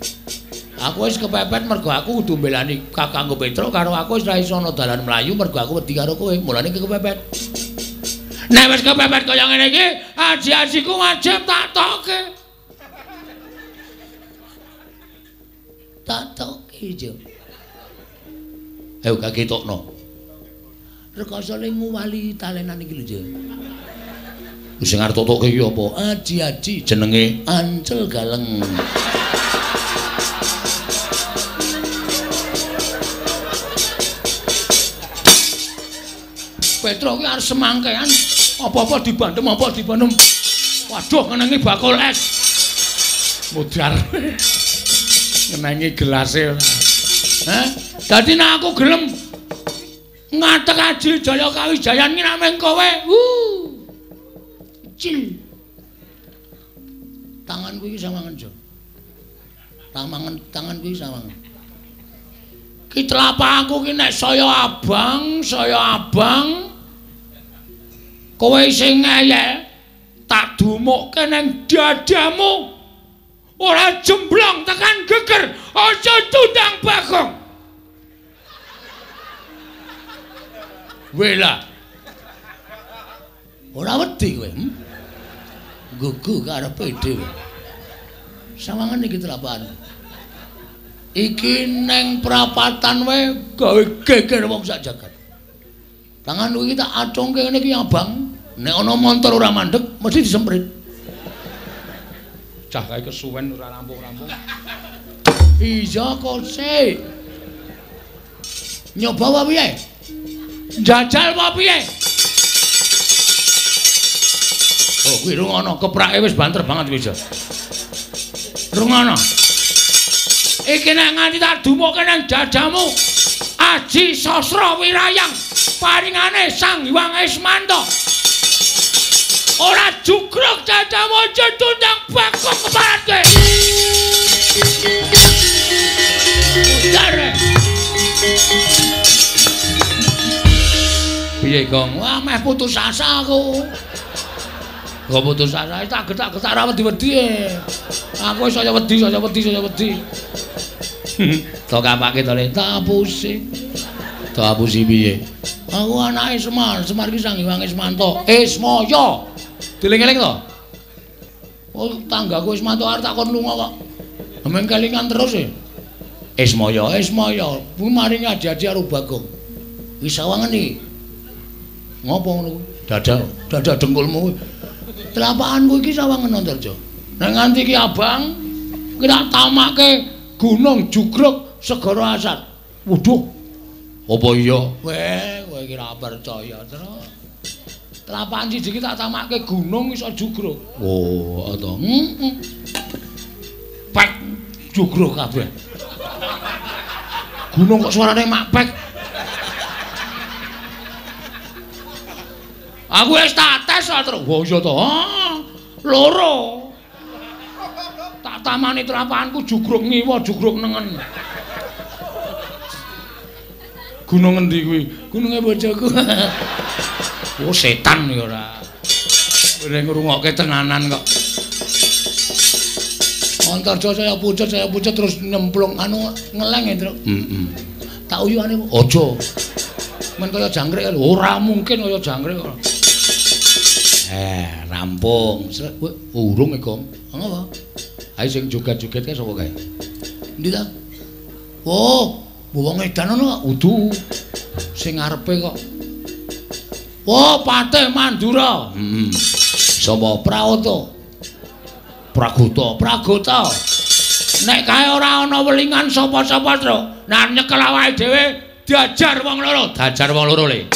Aku wis kepepet mergo aku kudu mbelani kakangku Petruk karo aku wis ra iso ana dalan mlayu mergo aku wedi karo kowe. Mulane iki kepepet. Nek wis kepepet kaya ngene iki, aji-ajiku wajib tak tokke. Tak tokke, Jo. Ayo kagetokno. Rekoso le nguwali talenan iki lho, Jo. Sing arep totoke iki apa? Aji-aji jenenge Ancel Galeng. Petruk ki arep semangkean apa-apa dibandem, apa dibandem. Waduh, ngenengi bakul es. Mudar. Ngenengi gelase ora. Hah? Dadi nek aku gelem ngatek Aji Jaya Kawijayan ki nek mung kowe. Cil. Tanganku iki sawangen, Jo. Tanganku iki sawangen. Ki telapakku ki nek saya abang, saya abang. Kowe sing ngeyel tak dumukke nang dadamu. Ora jemblong tekan geger, aja tundang bagong. Wela. Ora wedi kowe, Gugu karepe dhewe. Sawangan iki telapakan. Iki neng prapatan wae gawe geger wong sak jagat. Tanganku iki tak acungke ngene iki abang. Nek ana montor ora mandeg mesti disemprit. Cah kae kesuwen ora rampung-rampung. Iya kok sik. Nyoba apa piye? Njajal apa piye? Oh, kuwi rungono, keprake wis banter banget kuwi, Jo. Rungono. Iki nek nganti tak dumukke nang dadamu, Aji Sasra Wirayang paringane Sang Hyang Ismanto. Ora jugruk dadamu aja tundang bakung keparat kowe. Udar. Piye, Gong? Wah, meh putus asa aku. Kok putus asa tak getak-getak ra wedi-wedi. Aku wis saya wedi, saya wedi, saya wedi. To kapake to le, tak apusi. Tak apusi piye? Aku anake Semar, Semar iki Sang Hyang Ismanto. Ismaya. Dieling-eling to? Oh, tanggaku Ismanto arep tak kon lunga kok. Meng kelingan terus e. Ismaya, Ismaya, kuwi maringi aji-aji karo Bagong. Iki sawangen iki. Ngopo ngono kuwi? Dada, dada dengkulmu kuwi. Telapakanku iki sawangen Antarja. Nek nganti iki abang, iki tak tamake gunung jugruk segara asat. Waduh. Apa iya? Weh, kowe iki ora percaya, Tru. Telapakan siji iki tak tamake gunung iso jugruk. Oh, to. Heeh. Pek jugruk kabeh. Gunung kok suarane mak pek. Aku wis tak tes kok, Tru. Wah, iya to. Loro. Tak tamani telapakanku jugruk ngiwa, jugruk nengen. Gunung ngendi kuwi? Gununge bojoku. Oh, setan ya ora. Kowe ngrungokke tenanan kok. Antarja saya pucet terus nyemplung anu ngeleng ya, Truk. Heeh. Tak uyuhane aja. Men kaya jangkrik lho, ora mungkin kaya jangkrik kok. Rampung. Urung e, Gong. Ngopo? Ayo sing joget-joget kae sapa kae? Endi ta? Oh, wong edan ngono kok udu. Sing ngarepe kok. Oh, Patih Mandura. Heeh. Sapa? Praoto. Pragota, Pragota. Nek kae ora ana welingan sapa-sapa, Truk. Nek nyekel awake dhewe diajar wong loro, diajar wong loro le.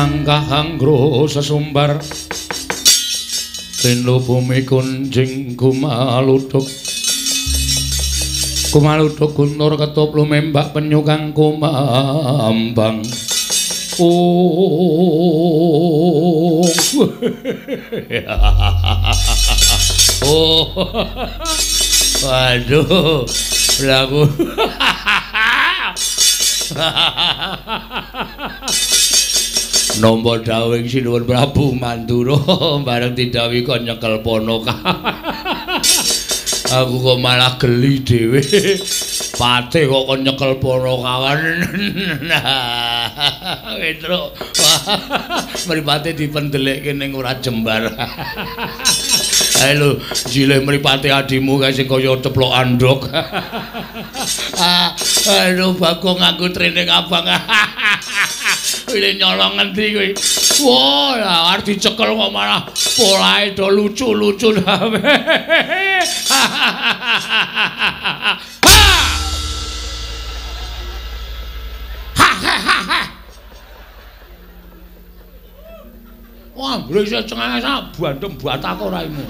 Langkah anggro sesumbar tindho bumi kunjing kumaluduk kumaluduk guntur ketup lumembak penyu kang kumambang. Oh. Oh. Waduh, lagu. Nampa dawuhing Sinuwun Prabu Mandura bareng didhawuhi kon nyekel ponoka. Aku kok malah geli dhewe. Patih kok kon nyekel ponokawan. Petruk. Mripate dipendelekke ning ora jembar. Ayo lho, jilih mripate adimu kae sing kaya ceplok andhok. Aduh, Bagong nganggo training abang. Wile nyolong ngendi kuwi? Wah, arep dicekel kok malah polahe do lucu-lucu. Ha! Ha ha ha ha. Wah, mbrese cengenges bandem batako raimu.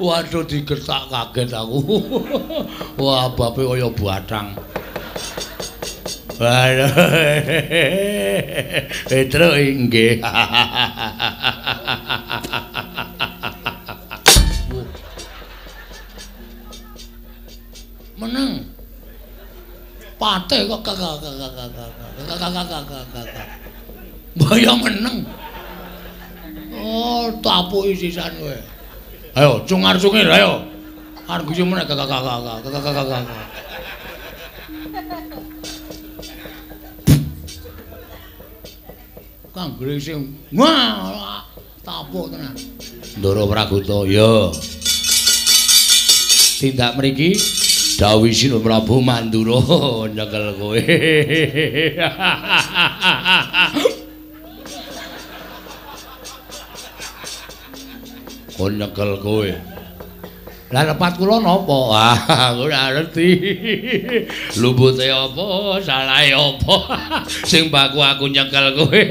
Waduh, digertak kaget aku. Wah, bape kaya batang. Waduh. Petruk inggih. Meneng. Patih kok kakak. Mbaya meneng. Oh, tapuki sisan kowe. Ayo, cungar-cungir ayo. Arep guyu meneh kakak. Kang gresing. Wah, tapuk tenan. Ndara Praguta, ya. Tindak mriki dawuh Sinuwun Prabu Mandura nyekel kowe. Kon nyekel kowe. Lah lepat kula napa? Ah, aku ora ngerti. Lupute apa, salahe apa? Sing baku aku nyekel kowe.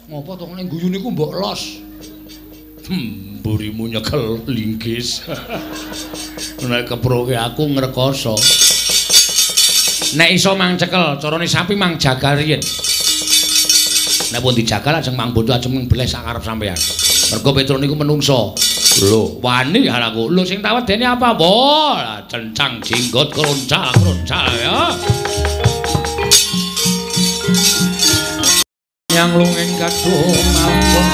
Ngopo to ning guyu niku mbok los? Mburimu nyekel linggis. Nek keproke aku ngrekoso. Nek iso mang cekel, carane sapi mang jagal riyin. Nek pun dijagal ajeng mang bondo ajeng mbleh sak karep sampean. Mergo Petruk niku menungso. Lho, wani aku. Lho sing tak wedeni apa? Wah, cencang jenggot kroncak-kroncak ya. Yang lungeng kadung mabung.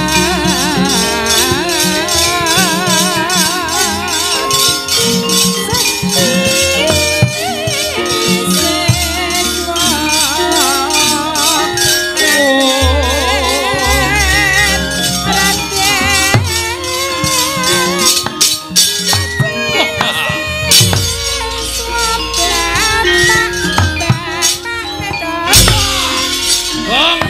Wah!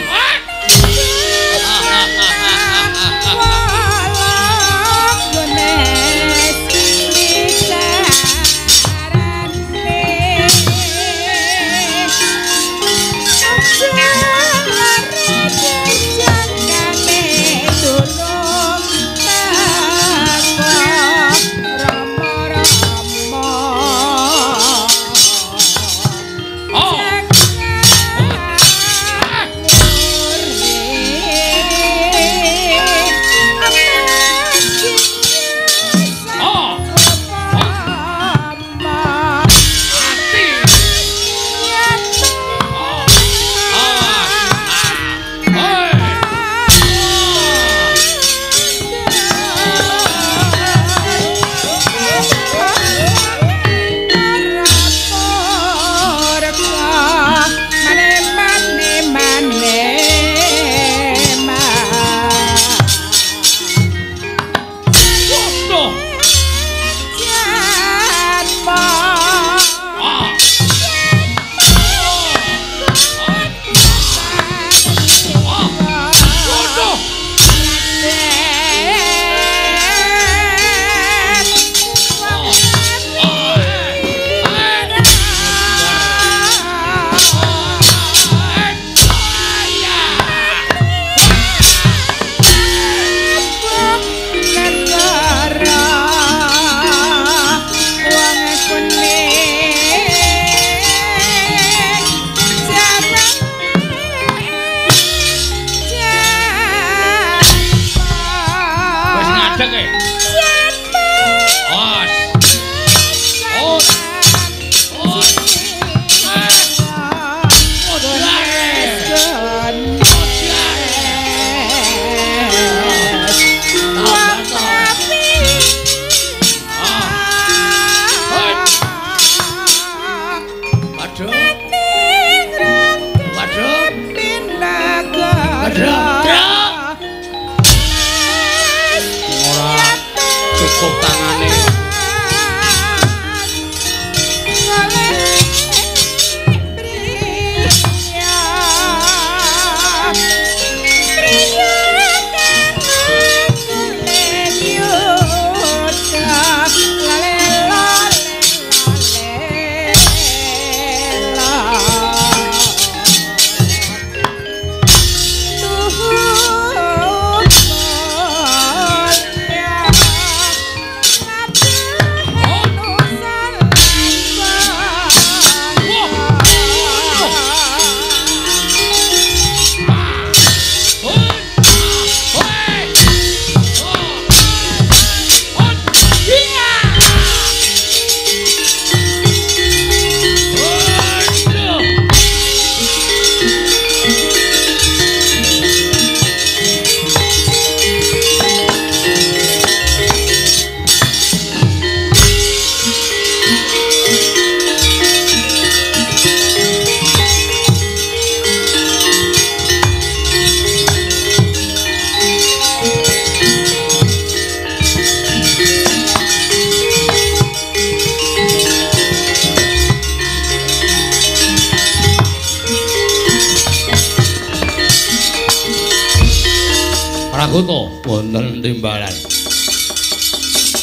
Anggota wonten timbalan.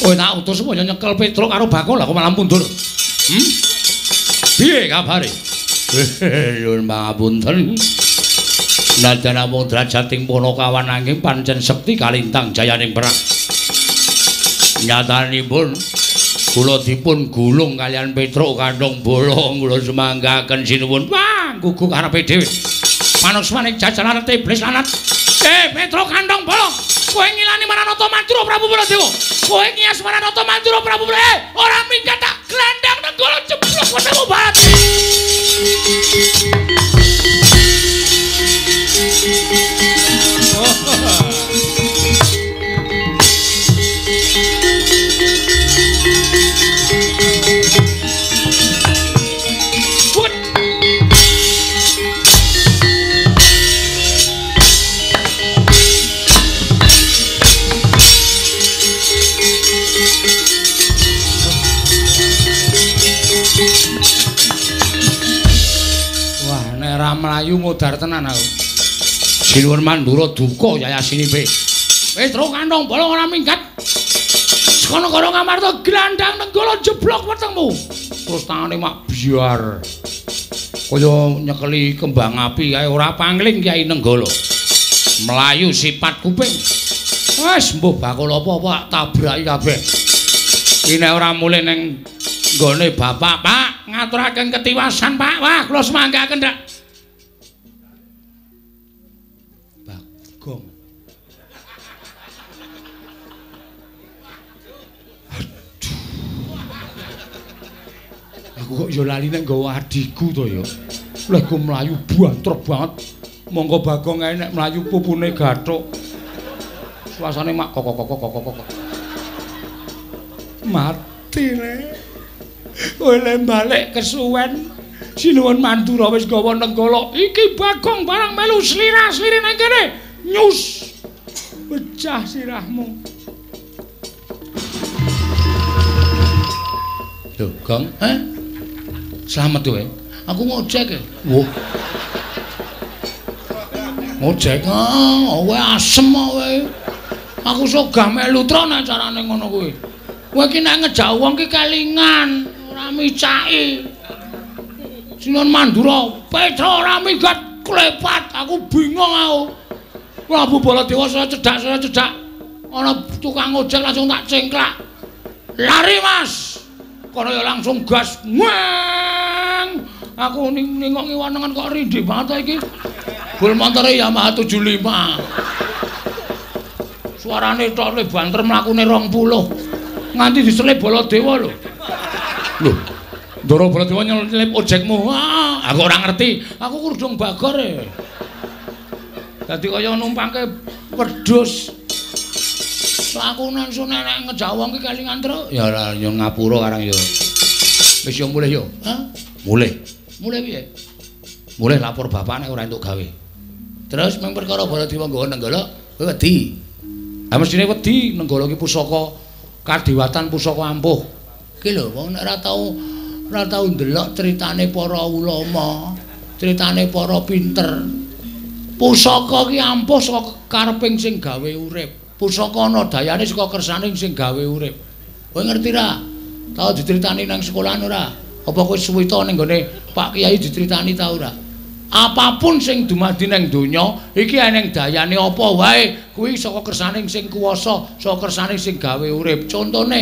Kowe tak utus supaya nyekel Petruk karo Bakul, aku malah mundur. Piye kabare? Nyuwun pangapunten. Najan namung drajating Panakawan nanging pancen sekti kalintang jayaning perang. Nyatanipun kula dipun gulung kalian Petruk kandhong bolong kula semanggaken sinuwun. Wah, gugu karepe dhewe. Manusmaning jajaran iblis lanat. Petruk kandhong bolong, kowe ngilani Maranata Mandura Prabu Baladewa. Kowe ngias Maranata Mandura Prabu Baladewa. Ora minggat tak glandang nenggala jeblok wetengmu barat. Wah, nek ra mlayu modar tenan aku. Sinuwun Mandura duka yayasinipe. Petruk kandhong bolong ora minggat. Saka negara Ngamarta glandang nenggala jeblok wetengmu. Terus tangane mak biar. Kaya nyekeli kembang api kae ora pangling Kyai Nenggala. Mlayu sipat kuping. Wis mbuh bakul apa-apa tabraki kabeh. Iki nek ora mulih ning nggone bapak, Pak, ngaturaken ketiwasan, Pak. Wah, kula semanggaken ndak. Bagong. Aduh. Aku kok ya lali nek nggawa adhiku to ya. Lha ku mlayu banter banget. Monggo Bagong kae nek mlayu pupune gathuk. Suasane mak kok kok kok kok kok. Mati le. Kowe le balik kesuwen. Sinuwun Mandura wis gawa Nenggala. Iki Bagong barang melu slira-slire nang kene. Nyus. Pecah sirahmu. Lho, Gong, eh? Slamet kowe. Aku ngojek e. Wah. Ngojek, ah, kowe asem kowe. Aku sogah melu tron acarane ngono kuwi. Kowe iki nek ngejak wong ki kelingan, ora micaki. Sinuwun Mandura, Petruk ora minggat klepat, aku bingung aku. Prabu Baladewa saya cedak. Ana tukang ojek langsung tak cengklak. Lari, Mas. Kono ya langsung gas. Weng. Aku ningok ngiwanengan kok rindih banget iki. Bul montore Yamaha 75. Suarane tok le banter mlakune 20. Nganti diselip Baladewa lho. Lho. Ndara Baladewa nyelip ojekmu. Ah, aku ora ngerti. Aku kurdung bagor e. Dadi kaya numpangke wedhus. Aku langsung nek ngejak wong ki kelingan truk. Ya ora yo ngapura karang yo. Wis yo mulih yo. Hah? Mulih. Mulih piye? Mulih lapor bapak nek ora entuk gawe. Terus mung perkara Baladewa nggawa Nenggala, kowe wedi. Ha mestine wedi, Nenggala ki pusaka kadewatan, pusaka ampuh. Ki lho wong nek ora tau ndelok critane para ulama, critane para pinter. Pusaka ki ampuh saka kareping sing gawe urip. Pusaka ana dayane saka kersane sing gawe urip. Kowe ngerti ra? Tau diceritani nang sekolahan ora? Apa kowe suwita ning gone Pak Kiai diceritani ta ora? Apapun sing dumadi nang donya, iki eneng dayane apa wae, kuwi saka kersane sing kuwasa, saka kersane sing gawe urip. Contone,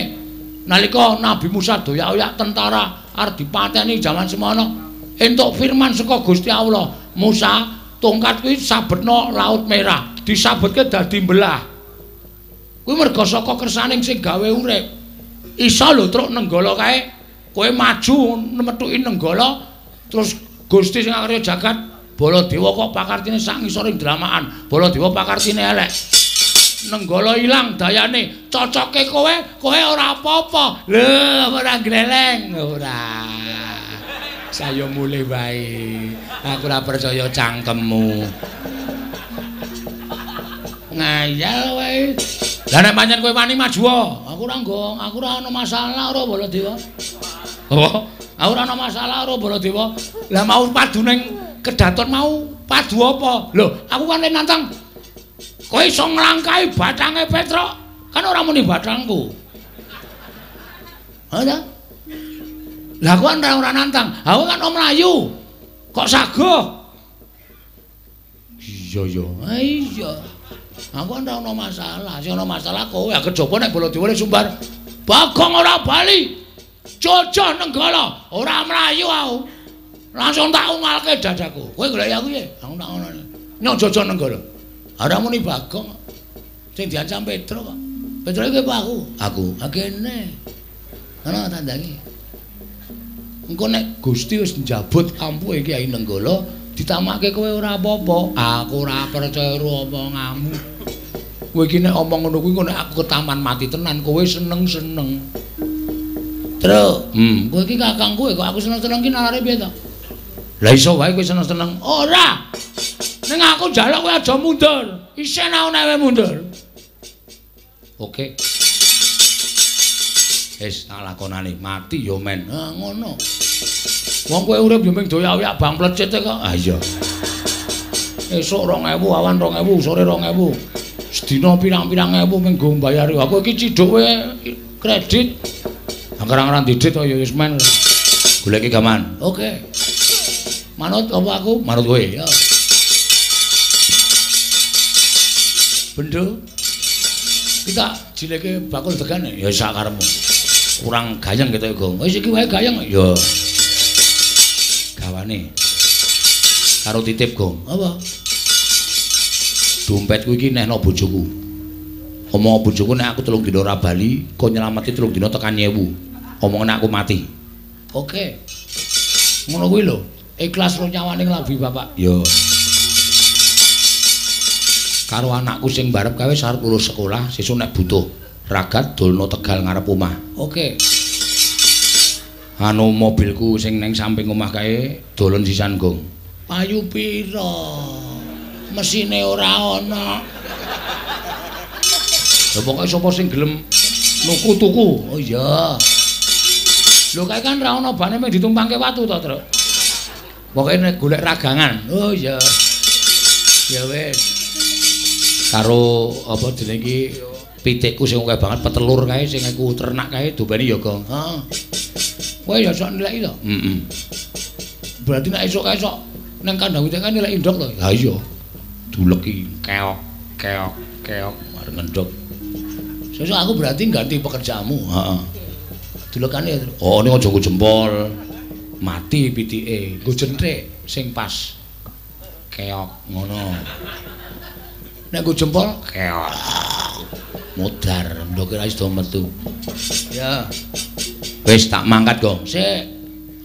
nalika Nabi Musa doyak-oyak tentara arep dipateni jaman semono, entuk firman saka Gusti Allah, Musa, tongkat kuwi sabetno Laut Merah, disabetke dadi mbelah. Kuwi merga saka kersane sing gawe urip. Iso lho truk Nenggala kae, kowe maju metuki Nenggala, terus Gusti sing akarya jagat Baladewa kok pakartine sak ngisoring dramakan. Baladewa pakartine elek. Nenggala ilang dayane. Cocoke kowe, kowe ora apa-apa. Lho, ora gleleng, ora. Saya mulih wae. Aku ora percaya cangkemmu. Ngayal wae. Lah nek pancen kowe wani maju, aku ora nggong, aku ora ana masalah ora Baladewa. Apa? Aku ora ana masalah ora Baladewa. Lah mau padu ning kedaton mau padu apa? Lho, aku kan le nantang. Kowe iso nglangkahi bathange Petruk? Kan ora muni bathangku. Ha ta? Lah aku kan ora nantang. Aku kan om mlayu. Kok sagoh? Iya ya. Ha iya. Aku kan ora ono masalah. Sing ono masalah kowe. Kejaba nek Baladewa sumbar. Bagong ora bali. Jojoh Nenggala, ora mlayu aku. Langsung tak ungalke dadaku. Kowe golek aku piye? Aku tak ngono. Nyok Jojoh Nenggala. Ora muni Bagong. Sing diancam Petruk kok. Petruk iki apa aku? Aku. Ha kene. Ana tandange. Engko nek Gusti wis njabut ampuhe Kyai Nenggala, ditamake kowe ora apa-apa. Aku ora percaya karo omonganmu. Kowe iki nek omong ngono kuwi engko nek aku ketaman mati tenan, kowe seneng-seneng. Truk, kowe iki kakangku kok aku seneng-seneng ki nalare piye to? Lah iso wae kowe seneng-seneng. Ora. Ning aku njaluk kowe aja mundur. Isin aku nek kowe mundur. Oke. Wis tak lakonane, mati ya men. Ha ngono. Wong kowe urip ya mung doyak-oyak bang plecit kok. Ha iya. Esuk 2000, awan 2000, sore 2000. Sedina pirang-pirang ewu mung nggo mbayari. Aku iki ciduk kowe kredit. Angger-anggeran didit kok ya wis men. Goleki gaman. Oke. Manut apa aku? Manut kowe. Ya. Bendo. Kita jileke bakul degane. Ya sak karepmu. Kurang gayeng gitu ya, wis iki wae gayeng. Ya. Gawane. Karo titip, Gong. Apa? Dompetku iki nehno bojoku. Omong bojoku nek aku 3 dina ora bali, kon nyelameti 3 dina tekan 1000. Omongane aku mati. Oke. Ngono kuwi lho. Ikhlas ro nyawane nglambi bapak. Ya. Karo anakku sing barep kae wis arep lulus sekolah, sesuk nek butuh ragat dolno Tegal ngarep omah. Oke. Anu mobilku sing neng samping omah kae dolen sisan, Gong. Payu pira? Mesine ora ana. Lha pokoke sapa sing gelem nuku tuku. Oh iya. Lho kae kan ra ana bane mung ditumpangke watu to, Truk. Pokoke nek golek ragangan. Oh iya. Ya wis. Karo apa jenenge iki pitikku sing akeh banget petelur kae sing aku ternak kae dobane ya, Gong. Heeh. Kowe ya sok nilai to? Heeh. Berarti nek esuk kae sok nang kandang pitik kae nilai endhog to? Ha iya. Duleki keok keok keok arep ngendhog. Sesuk aku berarti ganti pekerjaanmu. Heeh. Dulekane oh ning aja nggo jempol. Mati pitike, nggo jenthik sing pas. Keok ngono. Nek nggo jempol keok. Modar, ndok ora iso metu. Ya. Wis tak mangkat, Gong. Sik.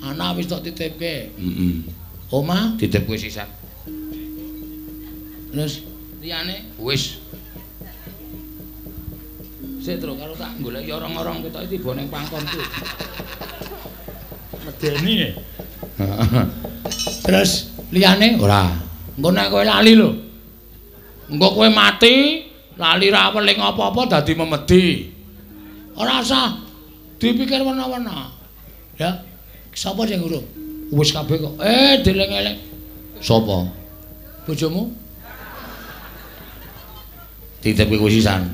Anak wis tok titipke. Heeh. Omah titip kowe sisan. Terus liyane wis. Sik, Truk, karo tak goleki orong-orong ketoke tiba ning pangkonku. Medeni. Terus liyane ora. Engko nek kowe lali lho. Engko kowe mati, lali ra weling apa-apa dadi memedi. Ora usah dipikir wena-wena. Ya. Sapa sing urung? Wis kabeh kok. Dieling-eling. Sapa? Bojomu? Titip kowe sisan.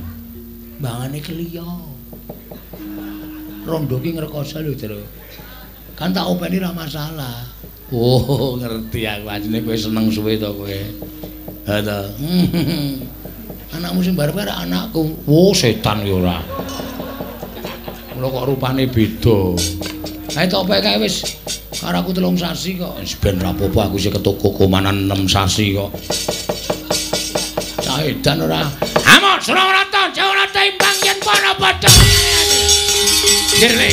Mbangane keliya. Rondo ki ngrekoso lho, Jero. Kan tak openi ra masalah. Oh, ngerti aku asline kowe seneng suwe to kowe. Ha ta. Anakmu sing barep karo anakku. Oh, setan ya ora. Mula kok rupane beda. Kae tok kae wis karo aku 3 sasi kok. Wis ben ra apa-apa aku sing ketoko komanan 6 sasi kok. Cah edan ora. Amok Surawarata, Jawarata imbang yen para padha. Dirle.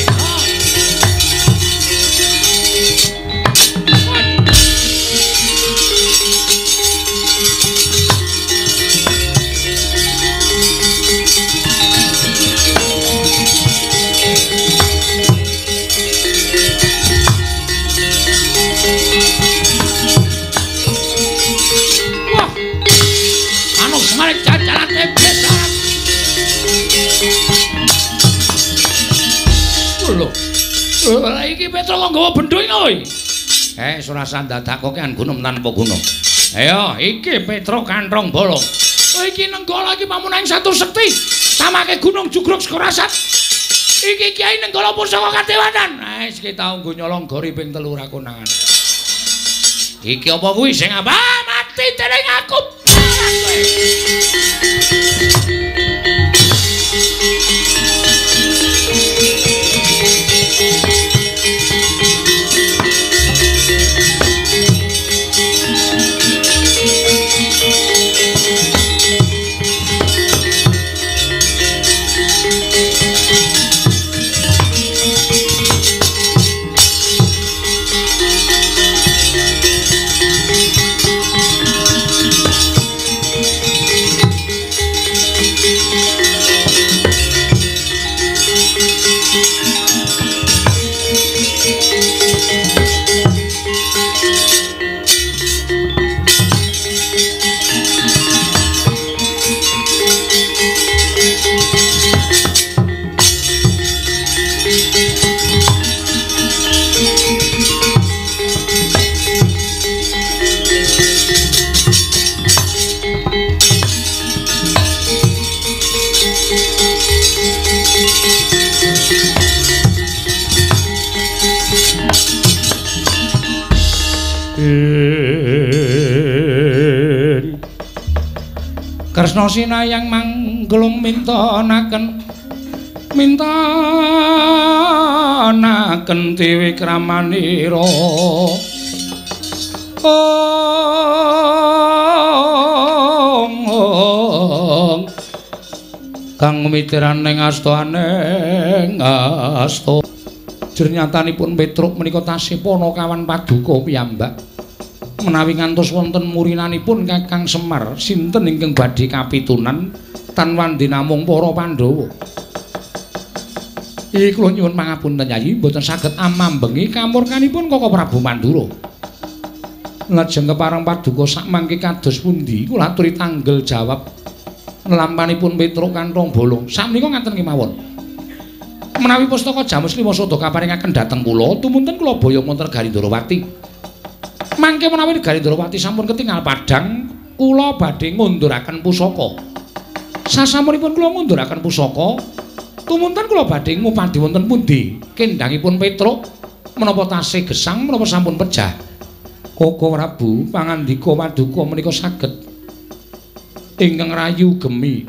Wah. Anu semarek jajaran iblis. Lho. Lah iki Petruk kok nggawa bendho iki kowe? Surasa dadak kok kan gunung tanpa guna. Ayo, iki Petruk kanthong bolong. Iki Nenggala iki pamunahing satu sekti. Tamake gunung jugruk Sekorasat. Iki Kyai Nenggala pusaka kadewanan. Wis iki tau nggo nyolong gori ping 3 ra konangan. Iki apa kuwi sing apa? Mati dening aku. Kresna sinayang manggelung mintonaken mintonaken tiwikramanira. Ong kang mitiran ing astaning asta. Jernyatanipun Petruk menika tasih panakawan paduka piyambak. Menawi ngantos wonten murinanipun Kakang Semar, sinten ingkang badhe kapitunan tan wandi namung para Pandhawa. Iki kula nyuwun pangapunten Yayi, mboten saged amambengi kamurkanipun Koko Prabu Mandura. Lajeng kepareng paduka sakmangke kados pundi kula aturi tanggel jawab lampanipun Petruk kanthong bolong. Sakmenika ngaten kemawon. Menawi pustaka Jamus Lima Sada kaparingaken dhateng kula, tumunten kula boyong wonten Negari Ndorowati. Mangke menawi Negari Ndorowati sampun ketingal padhang, kula badhe ngunduraken pusaka. Sasampunipun kula ngunduraken pusaka, tumunten kula badhe ngupadi wonten pundi kendhangipun Petruk menapa tasih gesang menapa sampun pejah. Koko Prabu pangandika paduka menika saged ingkang rayu gemi.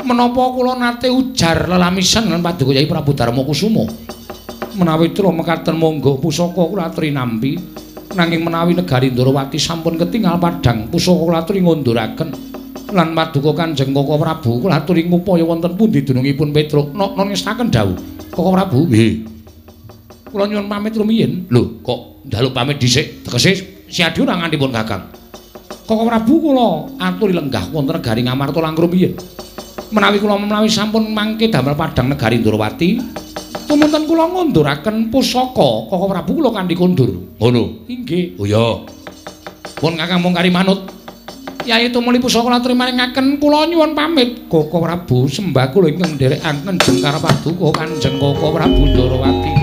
Menapa kula nate ujar lelamisan lan paduka Yai Prabu Darma Kusuma. Menawi tra mekaten monggo pusaka kula aturi nampi. Nanging menawi Negari Ndorowati sampun ketingal padhang, pusaka kula aturi ngunduraken lan paduka Kanjeng Koko Prabu kula aturi ngupaya wonten pundi dunungipun Petruk. Nok ngestaken dawuh Koko Prabu. Nggih. Kula nyuwun pamit rumiyin. Lho, kok njaluk pamit dhisik? Tegese siadi ora ngantipun Kakang. Koko Prabu kula aturi lenggah wonten Negari Ngamarta langkung rumiyin. Menawi kula menawi sampun mangke damel padhang Negari Ndorowati, tumunten kula ngunduraken pusaka Koko Prabu kula kanthi kondur. Ngono. Inggih. Oh ya. Pun Kakang mung kari manut. Yai tumuli pusaka kula aturi maringaken kula nyuwun pamit. Koko Prabu sembah kula ingkang nderekaken jengkar paduka Kanjeng Koko Prabu Ndorowati.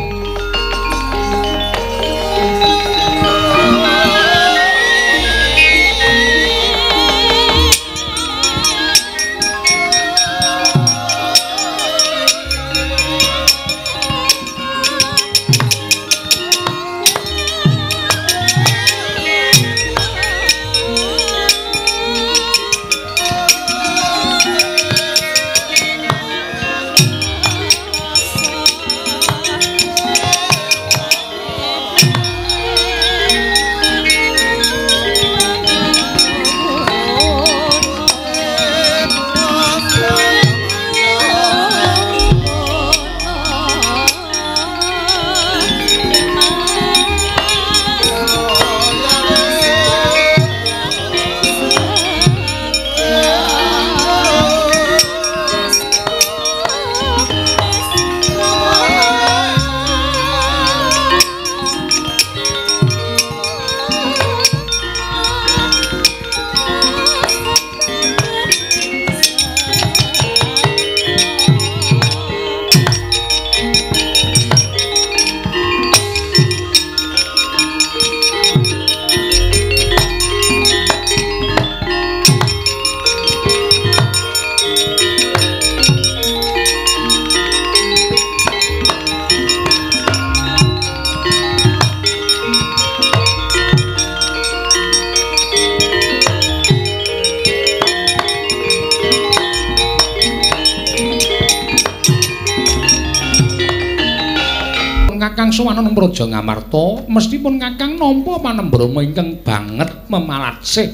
Kakang sowan nang Praja Ngamarta, mesti pun Kakang nampa panembrama ingkang banget memalat sih.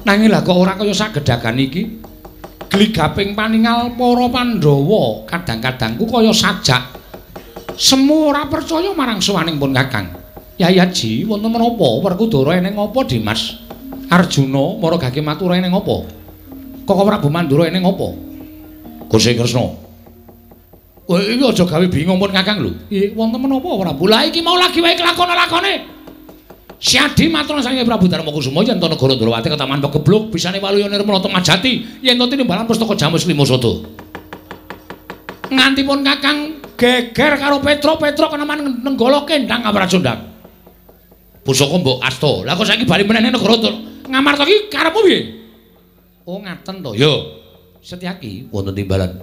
Nanging lha kok ora kaya sagedhagan iki. Gligaping paningal para Pandhawa kadang-kadangku kaya sajak. Semu ora percaya marang sowaning pun Kakang. Yai Aji, wonten menapa? Werkudara eneng apa, Dimas? Arjuna mara gage matura eneng apa? Koko Prabu Mandura eneng apa? Gusti Kresna. Kowe iki aja gawe bingung pun Kakang lho. Nggih, wonten menapa Prabu? Lah iki mau lagi wae kelakon-lakone. Siadi matur saking Prabu Darmakusuma yen to negara Ndrawati ketaman pegebluk bisane waluya nirmala temajati yen to tinimbalan pustaka Jamus Lima Sada. Nganti pun Kakang geger karo Petruk, Petruk keneman nenggala kendang Amrajondang. Pusaka mbok asta. Lah kok saiki bali meneh ning negara Ngamarta iki karepmu piye? Oh ngaten to. Ya. Setyaki wonten timbalan.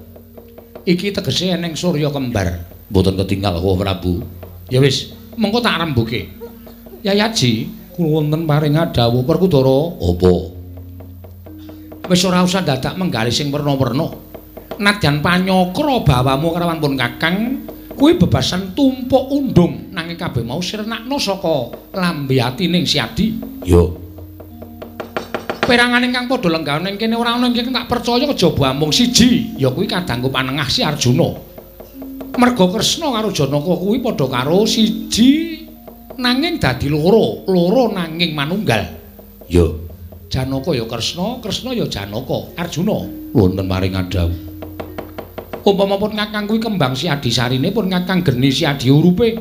Iki tegese eneng surya kembar. Mboten ketinggal kok Prabu. Ya wis, mengko tak rembuke. Yai Aji, kula wonten paring dawuh Werkudara. Apa? Wis ora usah dadak menggalih sing werna-werna. Nadyan panyakra bawamu karawan pun Kakang kuwi bebasan tumpuk undung nanging kabeh mau sirnakno saka lambe atining Siadi. Ya. Perangan ingkang padha lenggah ning kene ora ana ingkang tak percaya kejaba amung siji, ya kuwi kadangku panengah si Arjuna. Merga Kresna karo Janaka kuwi padha karo siji nanging dadi loro, loro nanging manunggal. Ya. Janaka ya Kresna, Kresna ya Janaka. Arjuna wonten maring dawuh. Umpama pun Kakang kuwi kembang si Adisarine pun Kakang geni si Adi urupe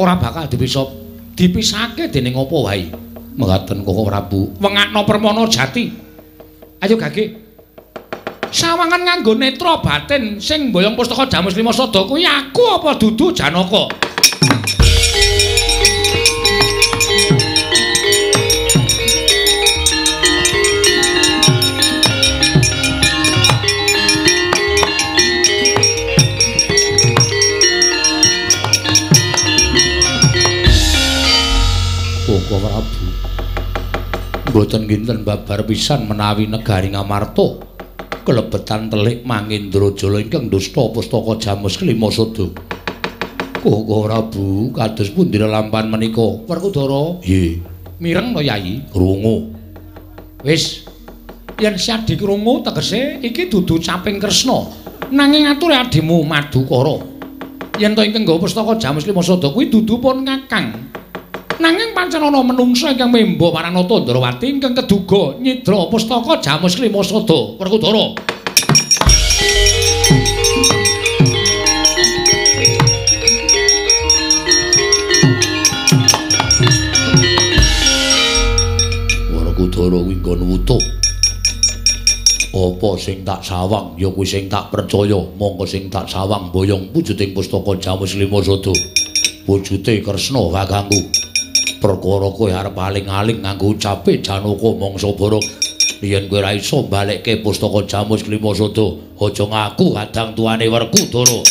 ora bakal dipisahke dening apa wae. Mekaten Koko Prabu, wengakno permana jati. Ayo gage. Sawangan nganggo netra batin sing mboyong pustaka Jamus Lima Sada kuwi aku apa dudu Janaka? Koko Prabu, mboten kinten babar pisan menawi negari Ngamarta kelebetan telik Mangendrajala ingkang dusta pustaka Jamus Kelima Sada. Koko Prabu, kados pundi lelampahan menika? Werkudara, nggih. Mireng to, Yai? Krungu. Wis, yen Siadi krungu tegese iki dudu caping Kresna, nanging ature adimu Madukara. Yen to ingkang nggawa pustaka Jamus Lima Sada kuwi dudu pun Kakang. Nanging pancen ana menungsa ingkang memba Paranata Ndrawati ingkang keduga nyidra pustaka Jamus Lima Sada. Werkudara. Werkudara kuwi nggon wutuh. Apa sing tak sawang ya kuwi sing tak percaya, mongko sing tak sawang boyong wujuding pustaka Jamus Lima Sada. Wujute Kresna kakangku. Perkara kowe arep aling-aling nganggo ucape Janaka mangsa barok. Yen kowe ora iso balekke pustaka Jamus Lima Sada, aja ngaku kadang tuane Werkudara.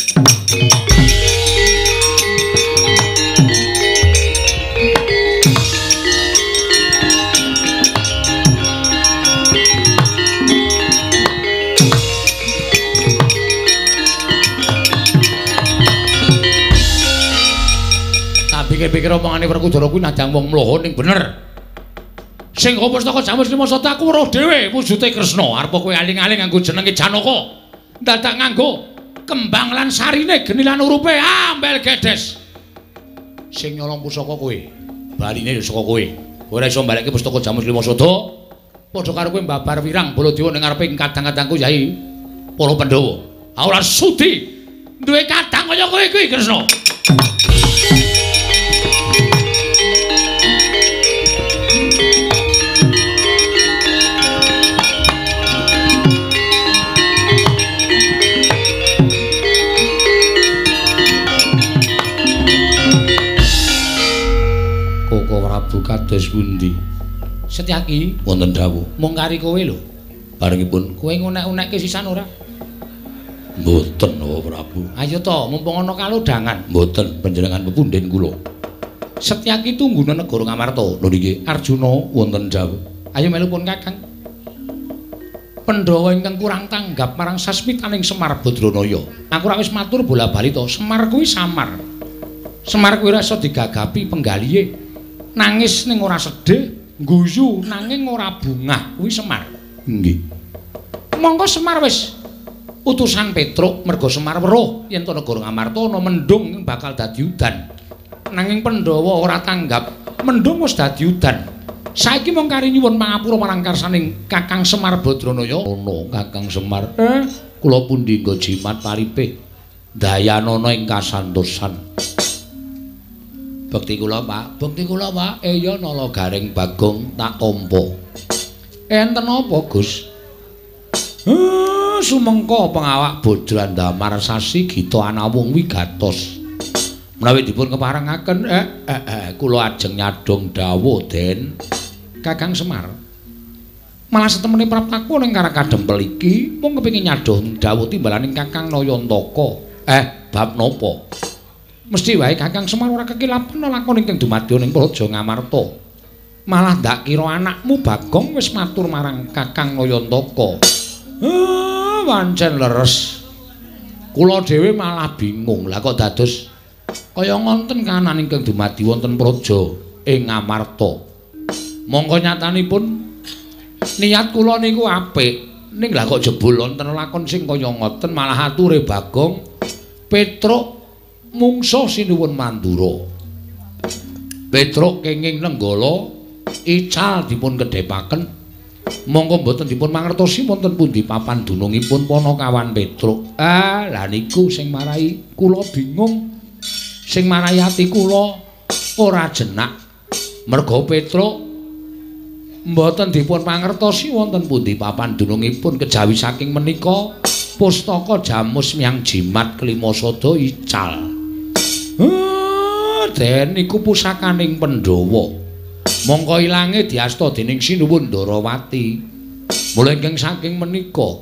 Pikir-pikir omongane Werkudara kuwi nadang wong mloho ning bener. Sing pustaka Jamus Lima Sada aku weruh dhewe wujute Kresna. Arep kowe aling-aling nganggo jenenge Janaka. Dadak nganggo kembang lan sarine geni lan urupe ambel gedes. Sing nyolong pusaka kowe, baline ya saka kowe. Kowe ora iso mbalekke pustaka Jamus Lima Sada. Padha karo kowe mbabar wirang Baladewa ning ngarepe kadang-kadangku Yai para Pandhawa. Aku ora sudi duwe kadang kaya kowe kuwi Kresna. Koko Prabu kados pundi? Setyaki wonten dawuh. Mung kari kowe lho. Barengipun kowe ngunek-unekke sisan ora? Mboten, Koko Prabu. Ayo to, mumpung ana kalodhangan. Mboten, panjenengan pepundhen kula. Setyaki tungguna negara Ngamarta. Lho niki Arjuna wonten dawuh. Ayo melu pun Kakang. Pandhawa ingkang kurang tanggap marang sasmitaning Semar Badranaya. Aku ora wis matur bola-bali to, Semar kuwi samar. Semar kuwi ora iso digagapi penggalihe. Nangis ning ora sedih, guyu nanging ora bungah kuwi Semar. Nggih. Monggo Semar wis utusan Petruk merga Semar weruh yen to negara Ngamarta ana mendung bakal dadi udan. Nanging Pandhawa ora tanggap, mendung wis dadi udan. Saiki mung kari nyuwun pangapura marang karsaning Kakang Semar Badranaya. Ono Kakang Semar. Kula pundi nggo jimat paripih dayanana ing kasantosan. Bekti kula, Pak. Bekti kula, Pak. Eya nala garing Bagong tak tampa. Enten apa, Gus? Sumengko pengawak Bodran Damar Sasi Gita Anawung wigatos. Menawi dipun keparengaken, kula ajeng nyadhong dawuh, Den. Kakang Semar. Malah setemene praptaku ning Karakadempel iki mung kepengin nyadhong dawuh timbalaning Kakang Nayantaka. Bab napa? Mesti wae Kakang Semar ora kekilapan lakon ingkang dumadya ning Praja Ngamarta. Malah ndak kira anakmu Bagong wis matur marang Kakang Nayantaka. Wancen leres. Kula dhewe malah bingung. Lah kok dados kaya ngonten kahanan ingkang dumadi wonten praja ing Ngamarta. Mongko nyatanipun niat kula niku apik, ning lah kok jebul wonten lakon sing kaya ngoten malah ature Bagong Petruk mungsuh sinuwun Mandura. Petruk kenging Nenggala ical dipun kedhepaken. Monggo mboten dipun mangertosi wonten pundi papan dunungipun Panakawan Petruk. Ah, lah niku sing marai kula bingung. Sing marai ati kula ora jenak. Merga Petruk mboten dipun mangertosi wonten pundi papan dunungipun kejawi saking menika pustaka Jamus Miang Jimat Kelima Sada ical. Den iku pusakaning Pandhawa. Mongko ilange diasta dening Sinuwun Ndarawati. Mula ingkang saking menika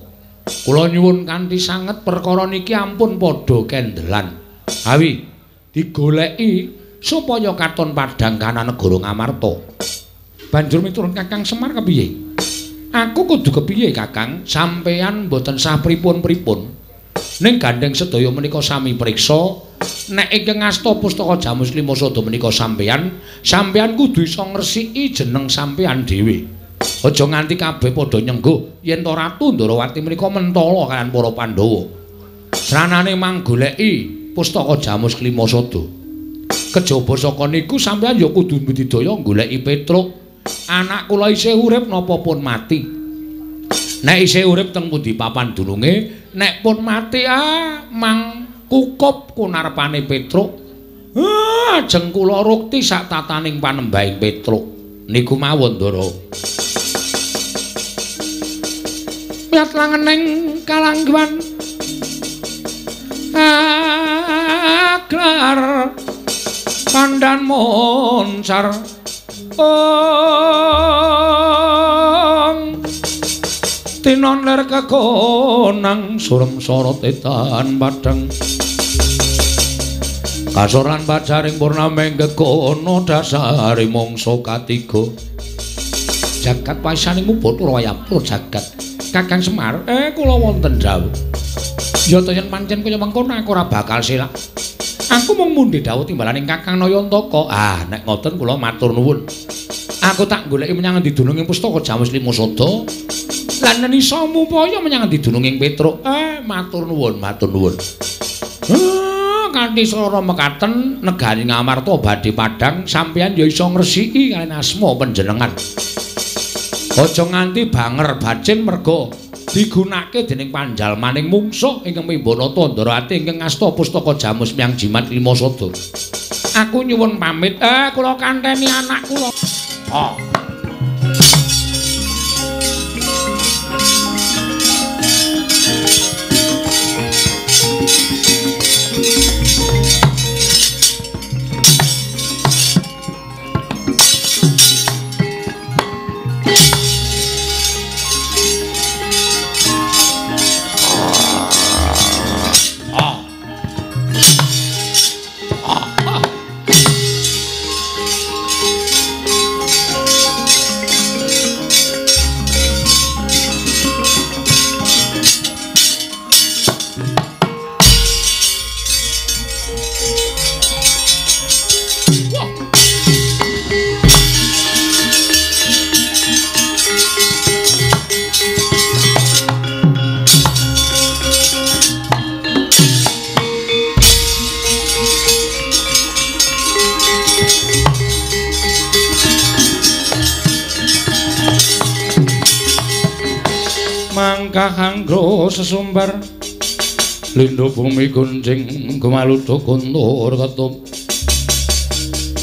kula nyuwun kanthi sanget perkara niki ampun padha kendelan. Awi digoleki supaya katon padhang kanan negara Ngamarta. Banjur miturut Kakang Semar kepiye? Aku kudu kepiye, Kakang? Sampeyan mboten sah pripun-pripun. Ning gandeng sedaya menika sami priksa, nek ingkang ngasta pustaka Jamus Lima Sada menika sampeyan, sampeyan kudu iso ngresiki jeneng sampeyan dhewe. Aja nganti kabeh padha nyengguh yen to Ratu Ndarawati menika mentala kaliyan para Pandhawa. Sranane manggoleki pustaka Jamus Lima Sada. Kejaba saka niku sampeyan ya kudu budidaya goleki Petruk. Anak kula isih urip napa pun mati? Nek isih urip teng pundi papan dununge, nek pun mati mang kukup kunarpane Petruk. Ajeng kula rukti sak tataning panembahing Petruk. Niku mawon, Ndara. Miyat langening kalangguan aglar pandan moncar. Ong tinon ler kekonang surem sorot etan padang kasoran pacaring purnameng kekono dasare mangsa katiga jagat paisaning Bathara Wayapura jagat. Kakang Semar, kula wonten dawuh. Ya to yen pancen kaya mengkono aku ora bakal selak. Aku mung mundhi dawuh timbalaning Kakang Nayantaka. Ah, nek ngoten kula matur nuwun. Aku tak goleki menyang endi dununging pustaka Jamus Lima Sada. Lan yen iso mupaya menyang endi dununging Petruk. Matur nuwun, matur nuwun. Kanthi swara mekaten negari Ngamarta badhe padhang, sampeyan ya iso ngresiki kaliyan asma panjenengan. Aja nganti banger bacin merga digunakake dening panjalmaning mungsuh ingkang mimbanata Ndarawati ingkang ngasta pustaka Jamus Miang Jimat Lima Sada. Aku nyuwun pamit. Kula kanteni anak kula. Oh. Mangkah anggra sesumbar lindho bumi gunjing gumaludha guntur ketum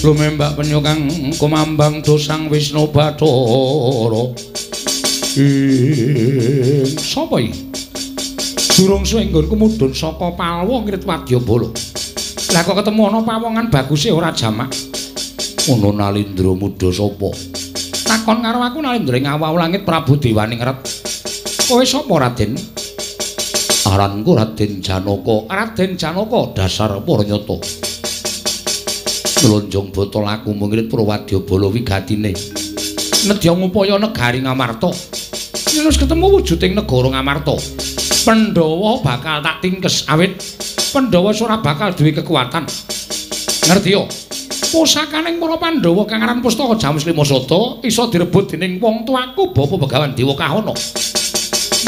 lumembak penyu kang kumambang dosang Wisnu Bathara. Ing sapa iki? Durung suwe nggonku mudhun saka Palwa ngrit Wadyabala. Lah kok ketemu ana pawongan baguse ora jamak. Ngono Nalindra mudha sapa? Takon karo aku Nalindra ing awau langit Prabu Dewaningrat. Kowe sapa Raden? Aranku Raden Janaka. Raden Janaka dasar paranyata. Mlonjong botol aku mungrit Purwadyabala wigatine. Nedya ngupaya negari Ngamarta. Yen wis ketemu wujuding negara Ngamarta, Pandhawa bakal tak tingkes awit Pandhawa ora bakal duwe kekuatan. Ngerti yo? Pusakaning para Pandhawa kang aran Pustaka Jamus Lima Sada iso direbut dening wong tuaku Bapa Begawan Dewa Kahana.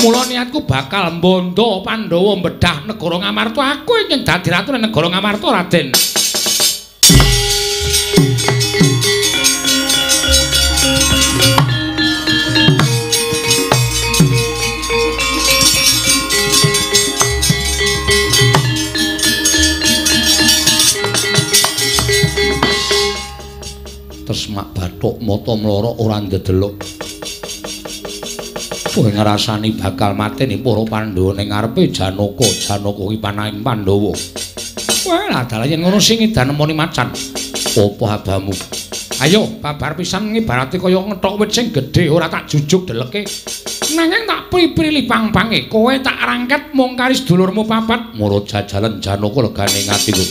Mula niatku bakal mbondo Pandhawa mbedah negara Ngamarta. Aku ingin dadi ratu negara Ngamarta, Raden. Tesmak bathuk mata mlorok ora ndedelok. Kowe ngrasani bakal mateni para Pandhawa ning ngarepe Janaka. Janaka kuwi panahing Pandhawa. Wah, lah dalah yen ngono sing edan nemoni macan. Apa abamu? Ayo babar pisan ngibarate kaya ngethok wit sing gedhe ora tak jujuk deleke. Nanging tak pri-pri pang-pange. Kowe tak rangket mung kari sedulurmu papat. Mara jajalan Janaka legane ing atiku.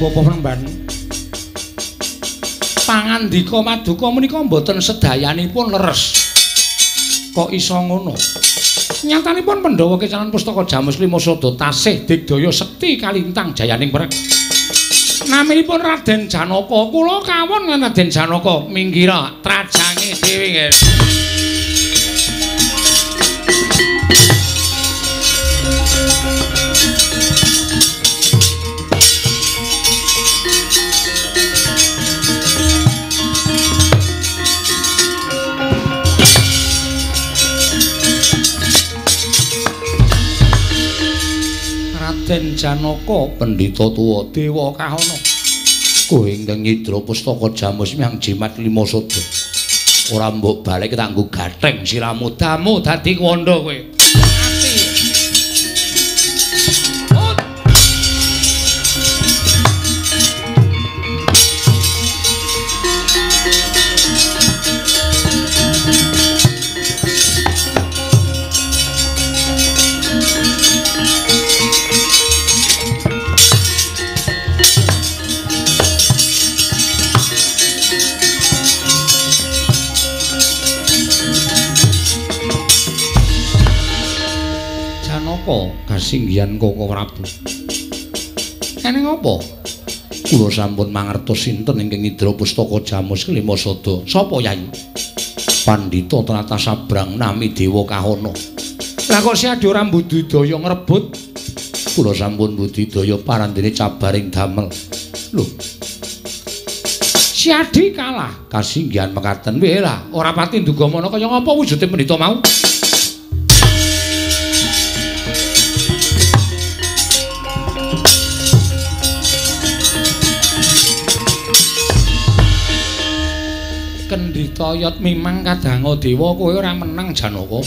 Bapak Penemban, pangandika maduka menika mboten sedayanipun leres. Kok iso ngono? Nyatanipun Pandhawa kecalan pustaka Jamus Lima Sada tasih digdaya sekti kalintang jayaning perang. Naminipun Raden Janaka. Kula kawon Raden Janaka minggira trajange dhewe nggih. Raden Janaka pendhita tuwa dewa kahana, kowe ingkang nyidra pustaka Jamus miang jimat Lima Sada ora mbok balik tak nggo gatheng siramu damu dadi kuwanda kowe. Mati. Janaka kasinggihan Koko Prabu. Eneng apa? Kula sampun mangertos sinten ingkang ngidra pustaka Jamus Kelima Sada. Sapa Yai? Pandhita Tlatah Sabrang nami Dewa Kahana. Lah kok Siadi ora mbudidaya ngrebut? Kula sampun budidaya parandene cabaring damel. Lho. Siadi kalah kasinggihan mekaten. Weh lah, ora pati nduga mana kaya ngapa wujude pendhita mau. Kendhita yot mimang kadanga dewa kowe ora menang Janaka.